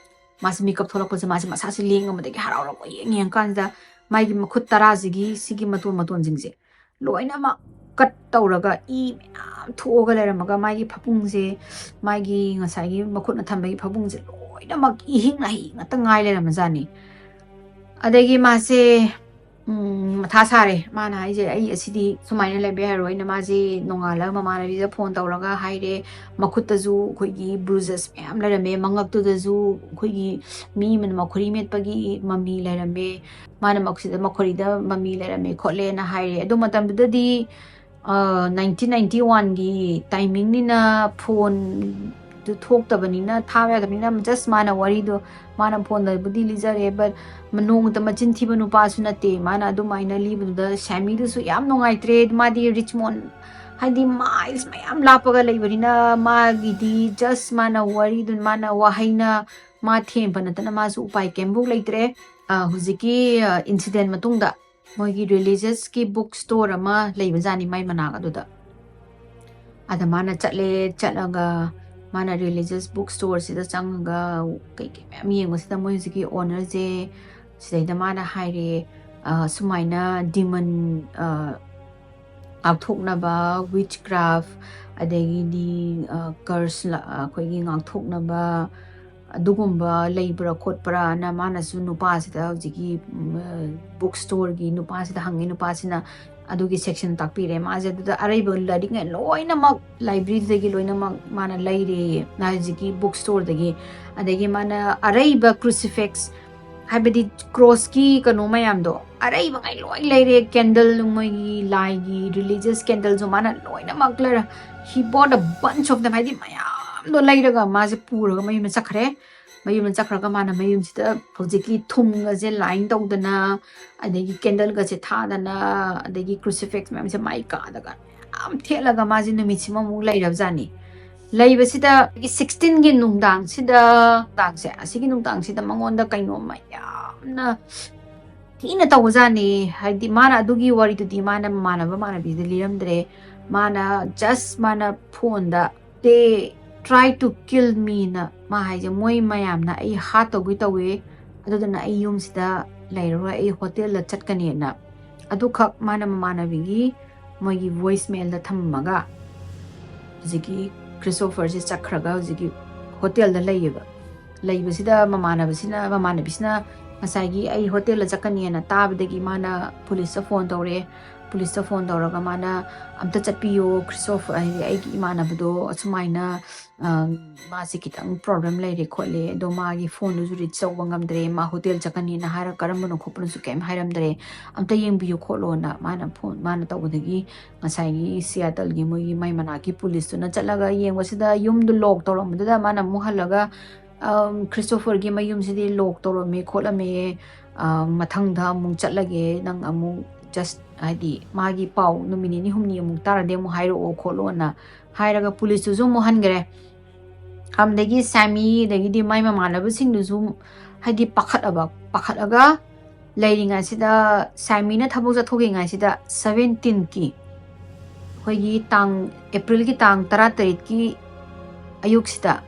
ꯃꯥꯁꯦ ꯃꯤꯀꯞ ꯊꯣꯛꯂꯛꯄꯁꯦ ꯃꯥꯁꯦ ꯃꯁꯥꯁꯦ ꯂꯦꯡꯉꯝꯕꯗꯒꯤ ꯍꯔꯥꯎꯔꯒ ꯌꯦꯡ ꯌꯦꯡꯉꯀꯥꯟꯁꯤꯗ ꯃꯥꯒꯤ ꯃꯈꯨꯠ ꯇꯔꯥꯁꯤꯒꯤ ꯁꯤꯒꯤ ꯃꯇꯣꯟ ꯃꯇꯣꯟꯁꯤꯡꯁꯦ ꯂꯣꯏꯅꯃꯛ cut ꯇꯧꯔꯒ ꯏ ꯃꯌꯥꯝ ꯊꯣꯛꯑꯒ ꯂꯩꯔꯝꯃꯒ ꯃꯥꯒꯤ ꯐꯃꯨꯡꯁꯦ, ꯃꯥꯒꯤ ꯉꯁꯥꯏꯒꯤ ꯃꯈꯨꯠꯅ ꯊꯝꯕꯒꯤ ꯐꯃꯨꯡꯁꯦ ꯂꯣꯏꯅꯃꯛ ꯏꯍꯤꯡ ꯅꯥꯍꯤꯡ ꯉꯥꯛꯇ ꯉꯥꯏ ꯂꯩꯔꯝꯃꯖꯥꯠꯅꯤ꯫ ꯑꯗꯒꯤ ꯃꯥꯁꯦ, ꯎꯝ, ꯃꯊꯥ ꯁꯥꯔꯦ꯫ ꯃꯥꯅ ꯍꯥꯏꯁꯦ, "ꯑꯩ ꯑꯁꯤꯗꯤ ꯁꯨꯃꯥꯏꯅ ꯂꯩꯕ ꯌꯥꯔꯣꯏ"ꯅ ꯃꯥꯁꯦ ꯅꯣꯡꯉꯥꯜꯂꯒ ꯃꯃꯥꯟꯅꯕꯤꯗ phone ꯇꯧꯔꯒ ꯍꯥꯏꯔꯦ꯫ ꯃꯈꯨꯠꯇꯁꯨ ꯑꯩꯈꯣꯏꯒꯤ bruises ꯃꯌꯥꯝ ꯂꯩꯔꯝꯃꯦ, ꯃꯉꯛꯇꯨꯗꯁꯨ ꯑꯩꯈꯣꯏꯒꯤ ꯃꯤ ꯑꯃꯅ ꯃꯈꯨꯔꯤ ꯃꯦꯠꯄꯒꯤ ꯃꯃꯤ ꯂꯩꯔꯝꯃꯦ, ꯃꯥꯅ ꯃꯈꯨꯠꯁꯤꯗ ꯃꯈꯨꯔꯤꯗ ꯃꯃꯤ ꯂꯩꯔꯝꯃꯦ ꯈꯣꯠꯂꯦꯅ ꯍꯥꯏꯔꯦ꯫ ꯑꯗꯨ ꯃꯇꯝꯗꯨꯗꯗꯤ, ꯑ, nineteen ninety oneꯒꯤ timingꯅꯤꯅ phone ꯑꯗꯨ ꯊꯣꯛꯇꯕꯅꯤꯅ, ꯊꯥꯕ ꯌꯥꯗꯕꯅꯤꯅ, just ꯃꯥꯅ ꯋꯥꯔꯤꯗꯣ ꯃꯥꯅ ꯐꯣꯟꯗꯕꯨꯗꯤ ꯂꯤꯖꯔꯦ, but ꯅꯣꯡꯃꯇ ꯃꯆꯤꯟ ꯊꯤꯕ ꯅꯨꯄꯥꯁꯨ ꯅꯠꯇꯦ꯫ ꯃꯥꯅ ꯑꯗꯨꯃꯥꯏꯅ ꯂꯤꯕꯗꯨꯗ ꯁꯦꯃꯤꯗꯨꯁꯨ ꯌꯥꯝ ꯅꯨꯡꯉꯥꯏꯇ꯭ꯔꯦ꯫ ꯃꯥꯗꯤ ꯔꯤꯆꯃꯣꯟ, ꯍꯥꯏꯗꯤ, ꯃꯥꯏꯜꯁ ꯃꯌꯥꯝ ꯂꯥꯞꯄꯒ ꯂꯩꯕꯅꯤꯅ, ꯃꯥꯒꯤꯗꯤ just ꯃꯥꯅ ꯋꯥꯔꯤꯗꯨ, ꯃꯥꯅ ꯋꯥꯍꯩꯅ ꯃꯥ ꯊꯦꯝꯕ ꯅꯠꯇꯅ ꯃꯥꯁꯨ ꯎꯄꯥꯏ ꯀꯩꯝꯕꯨ ꯂꯩꯇ꯭ꯔꯦ꯫ ꯑ, ꯍꯧꯖꯤꯛꯀꯤ, ꯑ, incident ꯃꯇꯨꯡꯗ ꯃꯣꯏꯒꯤ ꯔꯤꯂꯤꯖꯁꯀꯤ ꯕꯨꯛ ꯁ꯭ꯇꯣꯔ ꯑꯃ ꯂꯩꯕꯖꯥꯠꯅꯤ ꯃꯥꯏ ꯃꯅꯥꯛ ꯑꯗꯨꯗ꯫ ꯑꯗ ꯃꯥꯅ ꯆꯠꯂꯦ, ꯆꯠꯂꯒ ꯃꯥꯅ ꯔꯤꯂꯤꯖꯁ ꯕꯨꯛ ꯁ꯭ꯇꯣꯔꯁꯤꯗ ꯆꯪꯉꯒ ꯀꯩꯀꯩ ꯃꯌꯥꯝ ꯌꯦꯡꯕꯁꯤꯗ, ꯃꯣꯏ ꯍꯧꯖꯤꯛꯀꯤ ꯑꯣꯅꯔꯁꯦ ꯁꯤꯗꯩꯗ ꯃꯥꯅ ꯍꯥꯏꯔꯦ, ꯑ, ꯁꯨꯃꯥꯏꯅ ꯗꯤꯃꯟ, ꯑ, ꯉꯥꯛꯊꯣꯛꯅꯕ, ꯋꯤꯆ ꯀ꯭ꯔꯥꯐ, ꯑꯗꯒꯤꯗꯤ, ꯑ, ꯀꯔꯁ ꯂ-, ꯑꯩꯈꯣꯏꯒꯤ ꯉꯥꯛꯊꯣꯛꯅꯕ ꯑꯗꯨꯒꯨꯝꯕ ꯂꯩꯕ꯭ꯔꯥ ꯈꯣꯠꯄ꯭ꯔꯥꯅ ꯃꯥꯅꯁꯨ ꯅꯨꯄꯥꯁꯤꯗ, ꯍꯧꯖꯤꯛꯀꯤ, ꯎꯝ, ꯕꯨꯛ ꯁ꯭ꯇꯣꯔꯒꯤ ꯅꯨꯄꯥꯁꯤꯗ ꯍꯪꯉꯤ꯫ ꯅꯨꯄꯥꯁꯤꯅ ꯑꯗꯨꯒꯤ ꯁꯦꯛꯁꯟ ꯇꯥꯛꯄꯤꯔꯦ꯫ ꯃꯥꯁꯦ ꯑꯗꯨꯗ ꯑꯔꯩꯕ ꯂꯥꯏꯔꯤꯛꯉꯩ ꯂꯣꯏꯅꯃꯛ, ꯂꯥꯏꯕ꯭ꯔꯦꯔꯤꯗꯒꯤ ꯂꯣꯏꯅꯃꯛ ꯃꯥꯅ ꯂꯩꯔꯦ, ꯍꯧꯖꯤꯛꯀꯤ ꯕꯨꯛ ꯁ꯭ꯇꯣꯔꯗꯒꯤ꯫ ꯑꯗꯒꯤ ꯃꯥꯅ ꯑꯔꯩꯕ ꯀ꯭ꯔꯨꯁꯤꯐꯤꯛꯁ, ꯍꯥꯏꯕꯗꯤ ꯀ꯭ꯔꯣꯁꯀꯤ ꯀꯩꯅꯣ ꯃꯌꯥꯝꯗꯣ, ꯑꯔꯩꯕꯉꯩ ꯂꯣꯏ ꯂꯩꯔꯦ꯫ ꯀꯦꯟꯗꯜ, ꯃꯣꯏꯒꯤ ꯂꯥꯏꯒꯤ ꯔꯤꯂꯤꯖꯤꯌꯁ ꯀꯦꯟꯗꯜꯁꯨ ꯃꯥꯅ ꯂꯣꯏꯅꯃꯛ ꯂꯩꯔꯦ꯫ He bought a bunch of them, ꯍꯥꯏꯗꯤ ꯃꯌꯥꯝꯗꯣ ꯂꯩꯔꯒ ꯃꯥꯁꯦ ꯄꯨꯔꯒ ꯃꯌꯨꯝꯗ ꯆꯠꯈ꯭ꯔꯦ꯫ ꯃꯌꯨꯝꯗ ꯆꯠꯈ꯭ꯔꯒ ꯃꯥꯅ ꯃꯌꯨꯝꯁꯤꯗ ꯍꯧꯖꯤꯛꯀꯤ ꯊꯨꯝꯒꯁꯦ ꯂꯥꯏꯟ ꯇꯧꯗꯅ, ꯑꯗꯒꯤ ꯀꯦꯟꯗꯜꯒꯁꯦ ꯊꯥꯗꯅ, ꯑꯗꯒꯤ ꯀ꯭ꯔꯨꯁꯤꯐꯤꯛꯁ ꯃꯌꯥꯝꯁꯦ ꯃꯥꯏ ꯀꯥꯗꯒ ꯌꯥꯝ ꯊꯦꯠꯂꯒ ꯃꯥꯁꯦ ꯅꯨꯃꯤꯠꯁꯤꯃꯃꯨꯛ ꯂꯩꯔꯕꯖꯥꯠꯅꯤ꯫ ꯂꯩꯕꯁꯤꯗ ꯁꯤꯛꯁꯇꯤꯟꯒꯤ ꯅꯨꯡꯗꯥꯡꯁꯤꯗ, ꯅꯨꯡꯗꯥꯡꯁꯦ, ꯑꯁꯤꯒꯤ ꯅꯨꯡꯗꯥꯡꯁꯤꯗ ꯃꯉꯣꯟꯗ ꯀꯩꯅꯣꯝꯃ ꯌꯥꯝꯅ ꯊꯤꯅ ꯇꯧꯕꯖꯥꯠꯅꯤ꯫ ꯍꯥꯏꯗꯤ ꯃꯥꯅ ꯑꯗꯨꯒꯤ ꯋꯥꯔꯤꯗꯨꯗꯤ ꯃꯥꯅ ꯃꯃꯥꯟꯅꯕ ꯃꯃꯥꯟꯅꯕꯤꯗ ꯂꯤꯔꯝꯗ꯭ꯔꯦ꯫ ꯃꯥꯅ just ꯃꯥꯅ ꯐꯣꯟꯗ, "They try to kill meꯅ" ꯃꯥ ꯍꯥꯏꯁꯦ, "ꯃꯣꯏ ꯃꯌꯥꯝꯅ ꯑꯩ ꯍꯥꯠꯇꯧꯒꯤ ꯇꯧꯋꯦ, ꯑꯗꯨꯗꯨꯅ ꯑꯩ ꯌꯨꯝꯁꯤꯗ ꯂꯩꯔꯔꯣꯏ, ꯑꯩ ꯍꯣꯇꯦꯜꯗ ꯆꯠꯀꯅꯤꯅ" ꯑꯗꯨꯈꯛ ꯃꯥꯅ ꯃꯃꯥꯟꯅꯕꯤꯒꯤ ꯃꯣꯏꯒꯤ ꯚꯣꯏꯁ ꯃꯦꯜꯗ ꯊꯝꯃꯒ ꯍꯧꯖꯤꯛꯀꯤ ꯈ꯭ꯔꯤꯁꯇꯣꯐꯔꯁꯦ ꯆꯠꯈ꯭ꯔꯒ ꯍꯧꯖꯤꯛꯀꯤ ꯍꯣꯇꯦꯜꯗ ꯂꯩꯌꯦꯕ꯫ ꯂꯩꯕꯁꯤꯗ ꯃꯃꯥꯟꯅꯕꯁꯤꯅ, ꯃꯃꯥꯟꯅꯕꯤꯁꯤꯅ ꯉꯁꯥꯏꯒꯤ "ꯑꯩ ꯍꯣꯇꯦꯜꯗ ꯆꯠꯀꯅꯤꯅ" ꯇꯥꯕꯗꯒꯤ ꯃꯥꯅ ꯄꯨꯂꯤꯁꯇ ꯐꯣꯟ ꯇꯧꯔꯦ꯫ ꯄꯨꯂꯤꯁꯇ ꯐꯣꯟ ꯇꯧꯔꯒ ꯃꯥꯅ, "ꯑꯝꯇ ꯆꯠꯄꯤꯌꯣ, ꯈ꯭ꯔꯤꯁꯇꯣꯐꯔ, ꯍꯥꯏꯗꯤ ꯑꯩꯒꯤ ꯏꯃꯥꯟꯅꯕꯗꯣ ꯑꯁꯨꯃꯥꯏꯅ, ꯑ, ꯃꯥꯁꯦ ꯈꯤꯇꯪ ꯄ꯭ꯔꯣꯕ꯭ꯂꯦꯝ ꯂꯩꯔꯦ ꯈꯣꯠꯂꯦ, ꯑꯗꯣ ꯃꯥꯒꯤ ꯐꯣꯟꯗꯨꯁꯨ ꯔꯤꯆ ꯇꯧꯕ ꯉꯝꯗ꯭ꯔꯦ, ꯃꯥ ꯍꯣꯇꯦꯜ ꯆꯠꯀꯅꯤꯅ ꯍꯥꯏꯔ ꯀꯔꯝꯕꯅꯣ ꯈꯣꯠꯄꯅꯣꯁꯨ ꯀꯩꯝ ꯍꯥꯏꯔꯝꯗ꯭ꯔꯦ, ꯑꯝꯇ ꯌꯦꯡꯕꯤꯌꯨ ꯈꯣꯠꯂꯣꯅ" ꯃꯥꯅ ꯐꯣꯟ, ꯃꯥꯅ ꯇꯧꯕꯗꯒꯤ ꯉꯁꯥꯏꯒꯤ ꯁꯤꯌꯥꯇꯜꯒꯤ ꯃꯣꯏꯒꯤ ꯃꯥꯏ ꯃꯅꯥꯛꯀꯤ ꯄꯨꯂꯤꯁꯇꯨꯅ ꯆꯠꯂꯒ ꯌꯦꯡꯕꯁꯤꯗ ꯌꯨꯝꯗꯨ ꯂꯣꯛ ꯇꯧꯔꯝꯕꯗꯨꯗ ꯃꯥꯅ ꯑꯃꯨꯛ ꯍꯜꯂꯒ, "ꯑꯝ, ꯈ꯭ꯔꯤꯁꯇꯣꯐꯔꯒꯤ ꯃꯌꯨꯝꯁꯤꯗꯤ ꯂꯣꯛ ꯇꯧꯔꯝꯃꯦ ꯈꯣꯠꯂꯝꯃꯦ, ꯑ, ꯃꯊꯪꯗ ꯑꯃꯨꯛ ꯆꯠꯂꯒꯦ, ꯅꯪ ꯑꯃꯨꯛ ꯖꯁ ꯍꯥꯏꯗꯤ ꯃꯥꯒꯤ ꯄꯥꯎ ꯅꯨꯃꯤꯠ ꯅꯤꯅꯤ ꯍꯨꯝꯅꯤ ꯑꯃꯨꯛ ꯇꯥꯔꯗꯤ ꯑꯃꯨꯛ ꯍꯥꯏꯔꯛꯑꯣ ꯈꯣꯠꯂꯣꯅ" ꯍꯥꯏꯔꯒ ꯄꯨꯂꯤꯁꯇꯨꯁꯨ ꯑꯃꯨꯛ ꯍꯟꯈ꯭ꯔꯦ꯫ ꯑꯗꯒꯤ ꯁꯥꯃꯤ ꯑꯗꯒꯤꯗꯤ ꯃꯥꯏ ꯃꯃꯥꯟꯅꯕꯁꯤꯡꯗꯨꯁꯨ ꯍꯥꯏꯗꯤ ꯄꯥꯈꯠꯂꯕ, ꯄꯥꯈꯠꯂꯒ ꯂꯩꯔꯤꯉꯩꯁꯤꯗ, ꯁꯥꯃꯤꯅ ꯊꯕꯛ ꯆꯠꯊꯣꯛꯈꯤꯉꯩꯁꯤꯗ ꯁꯚꯦꯟꯇꯤꯟꯀꯤ, ꯑꯩꯈꯣꯏꯒꯤ ꯇꯥꯡ, ꯑꯦꯄ꯭ꯔꯤꯜꯒꯤ ꯇꯥꯡ ꯇꯔꯥꯇꯔꯦꯠꯀꯤ ꯑꯌꯨꯛꯁꯤꯗ,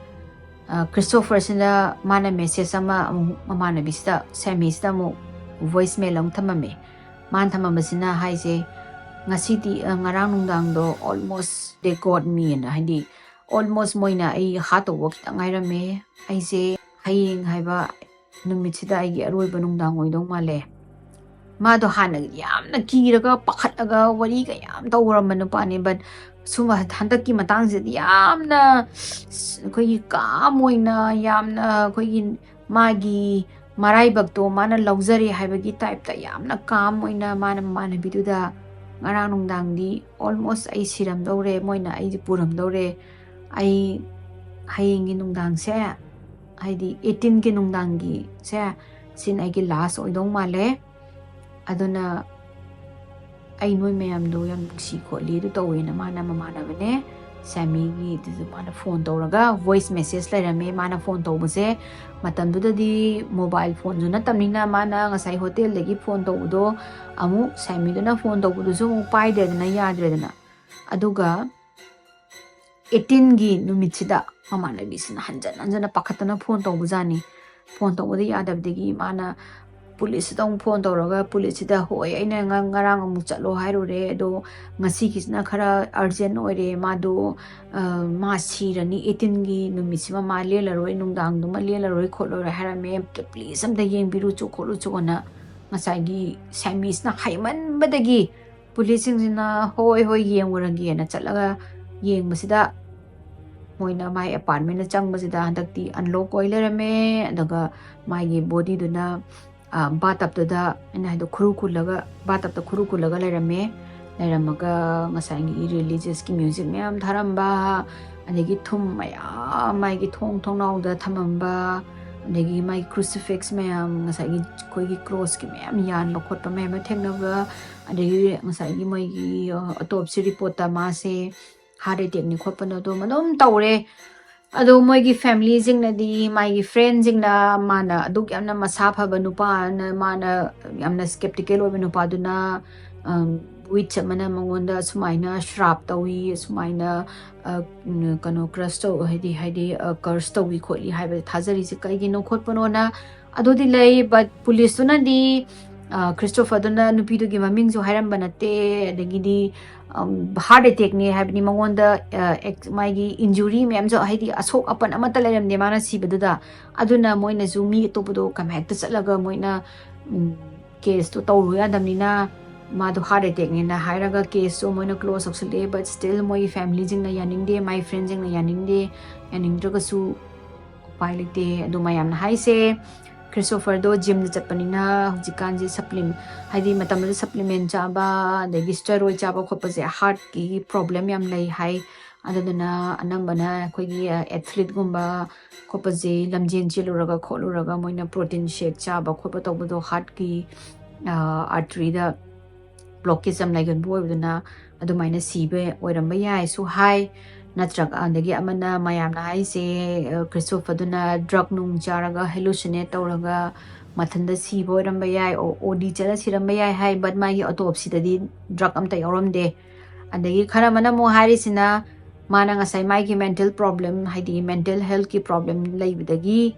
ꯑ, ꯈ꯭ꯔꯤꯁꯇꯣꯐꯔꯁꯤꯅ ꯃꯥꯅ ꯃꯦꯁꯦꯖ ꯑꯃ ꯑꯃꯨꯛ ꯃꯃꯥꯟꯅꯕꯤꯁꯤꯗ, ꯁꯥꯃꯤꯁꯤꯗ ꯑꯃꯨꯛ ꯚꯣꯏꯁ ꯃꯦꯜ ꯑꯃꯨꯛ ꯊꯝꯃꯝꯃꯦ꯫ ꯃꯥꯅ ꯊꯝꯃꯝꯕꯁꯤꯅ ꯍꯥꯏꯁꯦ, "ꯉꯁꯤꯗꯤ, ꯑ, ꯉꯔꯥꯡ ꯅꯨꯡꯗꯥꯡꯗꯣ almost they got me" ꯑꯅ, ꯍꯥꯏꯗꯤ almost ꯃꯣꯏꯅ ꯑꯩ ꯍꯥꯠꯇꯧꯕ ꯈꯤꯇꯪ ꯉꯥꯏꯔꯝꯃꯦ꯫ ꯑꯩꯁꯦ ꯍꯌꯦꯡ ꯍꯥꯏꯕ ꯅꯨꯃꯤꯠꯁꯤꯗ ꯑꯩꯒꯤ ꯑꯔꯣꯏꯕ ꯅꯨꯡꯗꯥꯡ ꯑꯣꯏꯗꯧ ꯃꯥꯜꯂꯦ꯫ ꯃꯥꯗꯣ ꯍꯥꯟꯅ ꯌꯥꯝꯅ ꯀꯤꯔꯒ ꯄꯥꯈꯠꯂꯒ ꯋꯥꯔꯤꯒ ꯌꯥꯝ ꯇꯧꯔꯝꯕ ꯅꯨꯄꯥꯅꯦ, but ꯁꯨꯝꯕ ꯍꯟꯗꯛꯀꯤ ꯃꯇꯥꯡꯁꯤꯗꯤ ꯌꯥꯝꯅ ꯑꯩꯈꯣꯏꯒꯤ calm ꯑꯣꯏꯅ, ꯌꯥꯝꯅ ꯑꯩꯈꯣꯏꯒꯤ ꯃꯥꯒꯤ ꯃꯔꯥꯏꯕꯛꯇꯣ ꯃꯥꯅ ꯂꯧꯖꯔꯦ ꯍꯥꯏꯕꯒꯤ ꯇꯥꯏꯞꯇ ꯌꯥꯝꯅ calm ꯑꯣꯏꯅ ꯃꯥꯅ ꯃꯃꯥꯟꯅꯕꯤꯗꯨꯗ, "ꯉꯔꯥꯡ ꯅꯨꯡꯗꯥꯡꯗꯤ almost ꯑꯩ ꯁꯤꯔꯝꯗꯧꯔꯦ, ꯃꯣꯏꯅ ꯑꯩꯁꯦ ꯄꯨꯔꯝꯗꯧꯔꯦ, ꯑꯩ ꯍꯌꯦꯡꯒꯤ ꯅꯨꯡꯗꯥꯡꯁꯦ, ꯍꯥꯏꯗꯤ ꯑꯩꯠꯇꯤꯟꯒꯤ ꯅꯨꯡꯗꯥꯡꯒꯤꯁꯦ, ꯁꯤꯅ ꯑꯩꯒꯤ ꯂꯥꯁ ꯑꯣꯏꯗꯧ ꯃꯥꯜꯂꯦ, ꯑꯗꯨꯅ ꯑꯩ ꯅꯣꯏ ꯃꯌꯥꯝꯗꯣ ꯌꯥꯝ ꯅꯨꯡꯁꯤ ꯈꯣꯠꯂꯤ" ꯑꯗꯨ ꯇꯧꯋꯦꯅ ꯃꯥꯅ ꯃꯃꯥꯟꯅꯕꯅꯦ ꯁꯥꯃꯤꯒꯤꯗꯨꯁꯨ ꯃꯥꯅ ꯐꯣꯟ ꯇꯧꯔꯒ, ꯚꯣꯏꯁ ꯃꯦꯁꯦꯖ ꯂꯩꯔꯝꯃꯦ꯫ ꯃꯥꯅ ꯐꯣꯟ ꯇꯧꯕꯁꯦ ꯃꯇꯝꯗꯨꯗꯗꯤ ꯃꯣꯕꯥꯏꯜ ꯐꯣꯟꯁꯨ ꯅꯠꯇꯕꯅꯤꯅ ꯃꯥꯅ ꯉꯁꯥꯏ ꯍꯣꯇꯦꯜꯗꯒꯤ ꯐꯣꯟ ꯇꯧꯕꯗꯣ ꯑꯃꯨꯛ ꯁꯥꯃꯤꯗꯨꯅ ꯐꯣꯟ ꯇꯧꯕꯗꯨꯁꯨ ꯑꯃꯨꯛ ꯄꯥꯏꯗ꯭ꯔꯦꯗꯅ, ꯌꯥꯗ꯭ꯔꯦꯗꯅ꯫ ꯑꯗꯨꯒ ꯑꯩꯠꯇꯤꯟꯒꯤ ꯅꯨꯃꯤꯠꯁꯤꯗ ꯃꯃꯥꯟꯅꯕꯤꯁꯤꯅ ꯍꯟꯖꯟ ꯍꯟꯖꯟꯅ ꯄꯥꯈꯠꯇꯅ ꯐꯣꯟ ꯇꯧꯕꯖꯥꯠꯅꯤ꯫ ꯐꯣꯟ ꯇꯧꯕꯗ ꯌꯥꯗꯕꯗꯒꯤ ꯃꯥꯅ ꯄꯨꯂꯤꯁꯁꯤꯗ ꯑꯃꯨꯛ ꯐꯣꯟ ꯇꯧꯔꯒ, ꯄꯨꯂꯤꯁꯁꯤꯗ, "ꯍꯣꯏ, ꯑꯩꯅ ꯉ-, ꯉꯔꯥꯡ ꯑꯃꯨꯛ ꯆꯠꯂꯣ ꯍꯥꯏꯔꯨꯔꯦ, ꯑꯗꯣ ꯉꯁꯤꯒꯤꯁꯤꯅ ꯈꯔ ꯑꯔꯖꯦꯟ ꯑꯣꯏꯔꯦ, ꯃꯥꯗꯣ, ꯑ, ꯃꯥ ꯁꯤꯔꯅꯤ, ꯑꯩꯠꯇꯤꯟꯒꯤ ꯅꯨꯃꯤꯠꯁꯤꯃ ꯃꯥ ꯂꯦꯜꯂꯔꯣꯏ, ꯅꯨꯡꯗꯥꯡꯗꯨꯃ ꯂꯦꯜꯂꯔꯣꯏ ꯈꯣꯠꯂꯔꯣꯏ ꯍꯥꯏꯔꯝꯃꯦ, ꯑꯝꯇ ꯄ꯭ꯂꯤꯖ ꯑꯝꯇ ꯌꯦꯡꯕꯤꯔꯨꯆꯣ ꯈꯣꯠꯂꯨꯆꯣꯅ" ꯉꯁꯥꯏꯒꯤ ꯁꯥꯃꯤꯁꯤꯅ ꯍꯥꯏꯃꯟꯕꯗꯒꯤ ꯄꯨꯂꯤꯁꯁꯤꯡꯁꯤꯅ "ꯍꯣꯏ ꯍꯣꯏ, ꯌꯦꯡꯉꯨꯔꯒꯦꯅ" ꯆꯠꯂꯒ ꯌꯦꯡꯕꯁꯤꯗ, ꯃꯣꯏꯅ ꯃꯥꯏ ꯑꯦꯄꯥꯔꯠꯃꯦꯟꯗ ꯆꯪꯕꯁꯤꯗ ꯍꯟꯗꯛꯇꯤ ꯑꯟꯂꯣꯛ ꯑꯣꯏ ꯂꯩꯔꯝꯃꯦ꯫ ꯑꯗꯨꯒ ꯃꯥꯒꯤ ꯕꯣꯗꯤꯗꯨꯅ ꯕꯥꯇꯞꯇꯨꯗ, ꯑꯩꯅ ꯍꯥꯏꯗꯣ, ꯈꯨꯔꯨ ꯈꯨꯜꯂꯒ, ꯕꯥꯇꯞꯇ ꯈꯨꯔꯨ ꯈꯨꯜꯂꯒ ꯂꯩꯔꯝꯃꯦ꯫ ꯂꯩꯔꯝꯃꯒ ꯉꯁꯥꯏꯒꯤ ꯔꯤꯂꯤꯖꯤꯌꯁꯀꯤ ꯃ꯭ꯌꯨꯖꯤꯛ ꯃꯌꯥꯝ ꯊꯥꯔꯝꯕ, ꯑꯗꯒꯤ ꯊꯨꯝ ꯃꯌꯥꯝ ꯃꯥꯒꯤ ꯊꯣꯡ ꯊꯣꯡꯅꯥꯎꯗ ꯊꯝꯃꯝꯕ, ꯑꯗꯒꯤ ꯃꯥꯒꯤ ꯀ꯭ꯔꯨꯁꯤꯐꯤꯛꯁ ꯃꯌꯥꯝ, ꯉꯁꯥꯏꯒꯤ ꯑꯩꯈꯣꯏꯒꯤ ꯀ꯭ꯔꯣꯁꯀꯤ ꯃꯌꯥꯝ ꯌꯥꯟꯕ ꯈꯣꯠꯄ ꯃꯌꯥꯝ ꯑꯃ ꯊꯦꯡꯅꯕ, ꯑꯗꯒꯤ ꯉꯁꯥꯏꯒꯤ ꯃꯣꯏꯒꯤ ꯑꯣꯇꯣꯞꯁꯤ ꯔꯤꯄꯣꯔꯠꯇ ꯃꯥꯁꯦ ꯍꯥꯔꯠ ꯑꯦꯇꯦꯛꯅꯤ ꯈꯣꯠꯄꯅ ꯑꯗꯨꯝ ꯑꯗꯨꯝ ꯇꯧꯔꯦ꯫ ꯑꯗꯣ ꯃꯣꯏꯒꯤ ꯐꯦꯃꯤꯂꯤꯁꯤꯡꯅꯗꯤ, ꯃꯥꯒꯤ ꯐ꯭ꯔꯦꯟꯁꯤꯡꯅ, ꯃꯥꯅ ꯑꯗꯨꯛ ꯌꯥꯝꯅ ꯃꯁꯥ ꯐꯕ ꯅꯨꯄꯥꯅ, ꯃꯥꯅ ꯌꯥꯝꯅ ꯁ꯭ꯀꯦꯞꯇꯤꯀꯦꯜ ꯑꯣꯏꯕ ꯅꯨꯄꯥꯗꯨꯅ ꯋꯤꯠꯆ ꯑꯃꯅ ꯃꯉꯣꯟꯗ ꯁꯨꯃꯥꯏꯅ ꯁ꯭ꯔꯥꯞ ꯇꯧꯏ, ꯑꯁꯨꯃꯥꯏꯅ ꯑ, ꯎꯝ, ꯀꯩꯅꯣ, ꯀ꯭ꯔꯁ ꯇꯧ, ꯍꯥꯏꯗꯤ, ꯍꯥꯏꯗꯤ, ꯑ, ꯀꯔꯁ ꯇꯧꯏ ꯈꯣꯠꯂꯤ ꯍꯥꯏꯕ ꯊꯥꯖꯔꯤꯁꯦ ꯀꯩꯒꯤꯅꯣ ꯈꯣꯠꯄꯅꯣꯅ ꯑꯗꯨꯗꯤ ꯂꯩ꯫ ꯕꯠ ꯄꯨꯂꯤꯁꯇꯨꯅꯗꯤ, ꯑ, ꯈ꯭ꯔꯤꯁꯇꯣꯐꯔꯗꯨꯅ ꯅꯨꯄꯤꯗꯨꯒꯤ ꯃꯃꯤꯡꯁꯨ ꯍꯥꯏꯔꯝꯕ ꯅꯠꯇꯦ, ꯑꯗꯒꯤꯗꯤ, ꯎꯝ, ꯍꯥꯔꯠ ꯑꯦꯇꯦꯛꯅꯦ ꯍꯥꯏꯕꯅꯤ꯫ ꯃꯉꯣꯟꯗ, ꯑ, ꯑꯦꯛ-, ꯃꯥꯒꯤ ꯏꯟꯖꯨꯔꯤ ꯃꯌꯥꯝꯁꯨ, ꯍꯥꯏꯗꯤ ꯑꯁꯣꯛ ꯑꯄꯟ ꯑꯃꯠꯇ ꯂꯩꯔꯝꯗꯦ ꯃꯥꯅ ꯁꯤꯕꯗꯨꯗ꯫ ꯑꯗꯨꯅ ꯃꯣꯏꯅꯁꯨ ꯃꯤ ꯑꯇꯣꯞꯄꯗꯣ ꯀꯃꯥꯏ ꯍꯦꯛꯇ ꯆꯠꯂꯒ ꯃꯣꯏꯅ, ꯎꯝ, ꯀꯦꯁꯇꯣ ꯇꯧꯔꯨ ꯌꯥꯗꯕꯅꯤꯅ ꯃꯥꯗꯣ ꯍꯥꯔꯠ ꯑꯦꯇꯦꯛꯅꯦꯅ ꯍꯥꯏꯔꯒ ꯀꯦꯁꯇꯣ ꯃꯣꯏꯅ ꯀ꯭ꯂꯣꯖ ꯇꯧꯁꯜꯂꯛꯑꯦ꯫ ꯕꯠ ꯁ꯭ꯇꯤꯜ ꯃꯣꯏꯒꯤ ꯐꯦꯃꯤꯂꯤꯁꯤꯡꯅ ꯌꯥꯅꯤꯡꯗꯦ, ꯃꯥꯏ ꯐ꯭ꯔꯦꯟꯁꯤꯡꯅ ꯌꯥꯅꯤꯡꯗꯦ꯫ ꯌꯥꯅꯤꯡꯗ꯭ꯔꯒꯁꯨ ꯎꯄꯥꯏ ꯂꯩꯇꯦ꯫ ꯑꯗꯣ ꯃꯌꯥꯝꯅ ꯍꯥꯏꯁꯦ, ꯈ꯭ꯔꯤꯁꯇꯣꯐꯔꯗꯣ ꯖꯤꯝꯗ ꯆꯠꯄꯅꯤꯅ ꯍꯧꯖꯤꯛꯀꯥꯟꯁꯦ ꯁꯄ꯭ꯂꯤꯝ-, ꯍꯥꯏꯗꯤ ꯃꯇꯝꯗꯨꯗ ꯁꯄ꯭ꯂꯤꯃꯦꯟ ꯆꯥꯕ, ꯑꯗꯒꯤ ꯁ꯭ꯇꯦꯔꯣꯏꯗ ꯆꯥꯕ ꯈꯣꯠꯄꯁꯦ ꯍꯥꯔꯠꯀꯤ ꯄ꯭ꯔꯣꯕ꯭ꯂꯦꯝ ꯌꯥꯝ ꯂꯩ ꯍꯥꯏ꯫ ꯑꯗꯨꯗꯨꯅ ꯑꯅꯝꯕꯅ ꯑꯩꯈꯣꯏꯒꯤ, ꯑ, ꯑꯦꯊꯂꯤꯠꯀꯨꯝꯕ ꯈꯣꯠꯄꯁꯦ ꯂꯝꯖꯦꯟ ꯆꯦꯜꯂꯨꯔꯒ ꯈꯣꯠꯂꯨꯔꯒ ꯃꯣꯏꯅ ꯄ꯭ꯔꯣꯇꯤꯟ ꯁꯦꯛ ꯆꯥꯕ ꯈꯣꯠꯄ ꯇꯧꯕꯗꯣ ꯍꯥꯔꯠꯀꯤ, ꯑ, ꯑꯥꯔꯇꯔꯤꯗ ꯕ꯭ꯂꯣꯀꯦꯖ ꯌꯥꯝ ꯂꯩꯒꯟꯕ ꯑꯣꯏꯕꯗꯨꯅ ꯑꯗꯨꯃꯥꯏꯅ ꯁꯤꯕ ꯑꯣꯏꯔꯝꯕ ꯌꯥꯏꯁꯨ ꯍꯥꯏ꯫ ꯅꯠꯇ꯭ꯔꯒ ꯑꯗꯒꯤ ꯑꯃꯅ ꯃꯌꯥꯝꯅ ꯍꯥꯏꯁꯦ, ꯑ, ꯈ꯭ꯔꯤꯁꯇꯣꯐꯔꯗꯨꯅ ꯗ꯭ꯔꯒ ꯅꯨꯡ ꯆꯥꯔꯒ ꯍꯦꯂꯨꯁꯤꯅꯦꯠ ꯇꯧꯔꯒ ꯃꯊꯟꯇ ꯁꯤꯕ ꯑꯣꯏꯔꯝꯕ ꯌꯥꯏ, ꯑꯣ-, ꯑꯣ ꯗꯤ ꯆꯠꯂ ꯁꯤꯔꯝꯕ ꯌꯥꯏ ꯍꯥꯏ꯫ ꯕꯠ ꯃꯥꯒꯤ ꯑꯣꯇꯣꯞꯁꯤꯗꯗꯤ ꯗ꯭ꯔꯒ ꯑꯝꯇ ꯌꯥꯎꯔꯝꯗꯦ꯫ ꯑꯗꯒꯤ ꯈꯔ ꯑꯃꯅ ꯑꯃꯨꯛ ꯍꯥꯏꯔꯤꯁꯤꯅ, ꯃꯥꯅ ꯉꯁꯥꯏ ꯃꯥꯒꯤ ꯃꯦꯟꯇꯦꯜ ꯄ꯭ꯔꯣꯕ꯭ꯂꯦꯝ, ꯍꯥꯏꯗꯤ ꯃꯦꯟꯇꯦꯜ ꯍꯦꯜꯊꯀꯤ ꯄ꯭ꯔꯣꯕ꯭ꯂꯦꯝ ꯂꯩꯕꯗꯒꯤ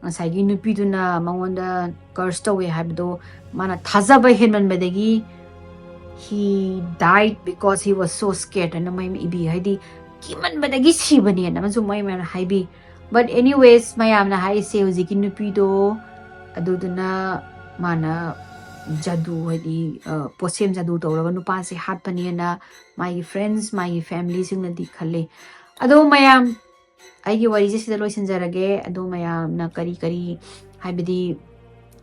ꯉꯁꯥꯏꯒꯤ ꯅꯨꯄꯤꯗꯨꯅ ꯃꯉꯣꯟꯗ ꯀꯔꯁ ꯇꯧꯋꯦ ꯍꯥꯏꯕꯗꯣ ꯃꯥꯅ ꯊꯥꯖꯕ ꯍꯦꯟꯃꯟꯕꯗꯒꯤ "He died because he was so scared" ꯍꯥꯏꯅ ꯃꯣꯏ ꯏꯕꯤ, ꯍꯥꯏꯗꯤ ꯀꯤꯃꯟꯕꯗꯒꯤ ꯁꯤꯕꯅꯦꯅ ꯑꯃꯁꯨ ꯃꯣꯏ ꯃꯌꯥꯝꯅ ꯍꯥꯏꯕꯤ꯫ ꯕꯠ ꯑꯦꯅꯤꯋꯦꯁ, ꯃꯌꯥꯝꯅ ꯍꯥꯏꯔꯤꯁꯦ ꯍꯧꯖꯤꯛꯀꯤ ꯅꯨꯄꯤꯗꯣ ꯑꯗꯨꯗꯨꯅ ꯃꯥꯅ ꯖꯥꯗꯨ, ꯍꯥꯏꯗꯤ, ꯑ, ꯄꯣꯠꯁꯦꯝ ꯖꯥꯗꯨ ꯇꯧꯔꯒ ꯅꯨꯄꯥꯁꯦ ꯍꯥꯠꯄꯅꯦꯅ ꯃꯥꯒꯤ friends, ꯃꯥꯒꯤ familyꯁꯤꯡꯅꯗꯤ ꯈꯜꯂꯤ꯫ ꯑꯗꯣ ꯃꯌꯥꯝ, ꯑꯩꯒꯤ ꯋꯥꯔꯤꯁꯦ ꯁꯤꯗ ꯂꯣꯏꯁꯤꯟꯖꯔꯒꯦ꯫ ꯑꯗꯣ ꯃꯌꯥꯝꯅ ꯀꯔꯤ ꯀꯔꯤ, ꯍꯥꯏꯕꯗꯤ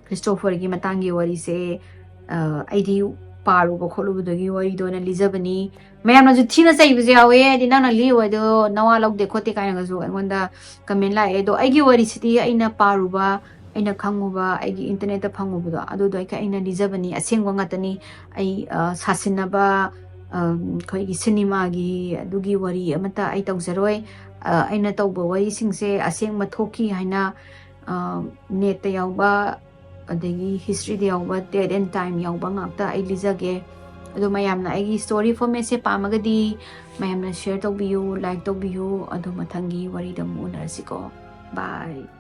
ꯈ꯭ꯔꯤꯁꯇꯣꯐꯔꯒꯤ ꯃꯇꯥꯡꯒꯤ ꯋꯥꯔꯤꯁꯦ, ꯑ, ꯑꯩꯗꯤ ꯄꯥꯔꯨꯕ ꯈꯣꯠꯂꯨꯕꯗꯨꯒꯤ ꯋꯥꯔꯤꯗꯣ ꯑꯣꯏꯅ ꯂꯤꯖꯕꯅꯤ꯫ ꯃꯌꯥꯝꯅꯁꯨ ꯊꯤꯅ ꯆꯩꯕꯁꯨ ꯌꯥꯎꯋꯦ, ꯍꯥꯏꯗꯤ ꯅꯪꯅ ꯂꯤꯔꯨꯕꯗꯣ ꯅꯋꯥ ꯂꯧꯗꯦ ꯈꯣꯠꯇꯦ ꯀꯥꯏꯅꯒꯁꯨ ꯑꯩꯉꯣꯟꯗ comment ꯂꯥꯛꯑꯦ꯫ ꯑꯗꯣ ꯑꯩꯒꯤ ꯋꯥꯔꯤꯁꯤꯗꯤ ꯑꯩꯅ ꯄꯥꯔꯨꯕ, ꯑꯩꯅ ꯈꯪꯉꯨꯕ, ꯑꯩꯒꯤ internetꯇ ꯐꯪꯉꯨꯕꯗꯣ, ꯑꯗꯨꯗꯣ ꯑꯩ, ꯑꯩꯅ ꯂꯤꯖꯕꯅꯤ, ꯑꯁꯦꯡꯕ ꯉꯥꯛꯇꯅꯤ꯫ ꯑꯩ, ꯑ, ꯁꯥꯁꯤꯟꯅꯕ, ꯑ, ꯑꯩꯈꯣꯏꯒꯤ ꯁꯤꯅꯦꯃꯥꯒꯤ ꯑꯗꯨꯒꯤ ꯋꯥꯔꯤ ꯑꯃꯠꯇ ꯑꯩ ꯇꯧꯖꯔꯣꯏ꯫ ꯑ, ꯑꯩꯅ ꯇꯧꯕ ꯋꯥꯔꯤꯁꯤꯡꯁꯦ ꯑꯁꯦꯡꯕ ꯊꯣꯛꯈꯤ ꯍꯥꯏꯅ, ꯑ, netꯇ ꯌꯥꯎꯕ, ꯑꯗꯒꯤ historyꯗ ꯌꯥꯎꯕ, date and time ꯌꯥꯎꯕ ꯉꯥꯛꯇ ꯑꯩ ꯂꯤꯖꯒꯦ꯫ ꯑꯗꯣ ꯃꯌꯥꯝꯅ ꯑꯩꯒꯤ story formatꯁꯦ ꯄꯥꯝꯃꯒꯗꯤ ꯃꯌꯥꯝꯅ share ꯇꯧꯕꯤꯌꯨ, like ꯇꯧꯕꯤꯌꯨ꯫ ꯑꯗꯣ ꯃꯊꯪꯒꯤ ꯋꯥꯔꯤꯗ ꯑꯃꯨꯛ ꯎꯅꯔꯁꯤꯀꯣ꯫ Bye꯫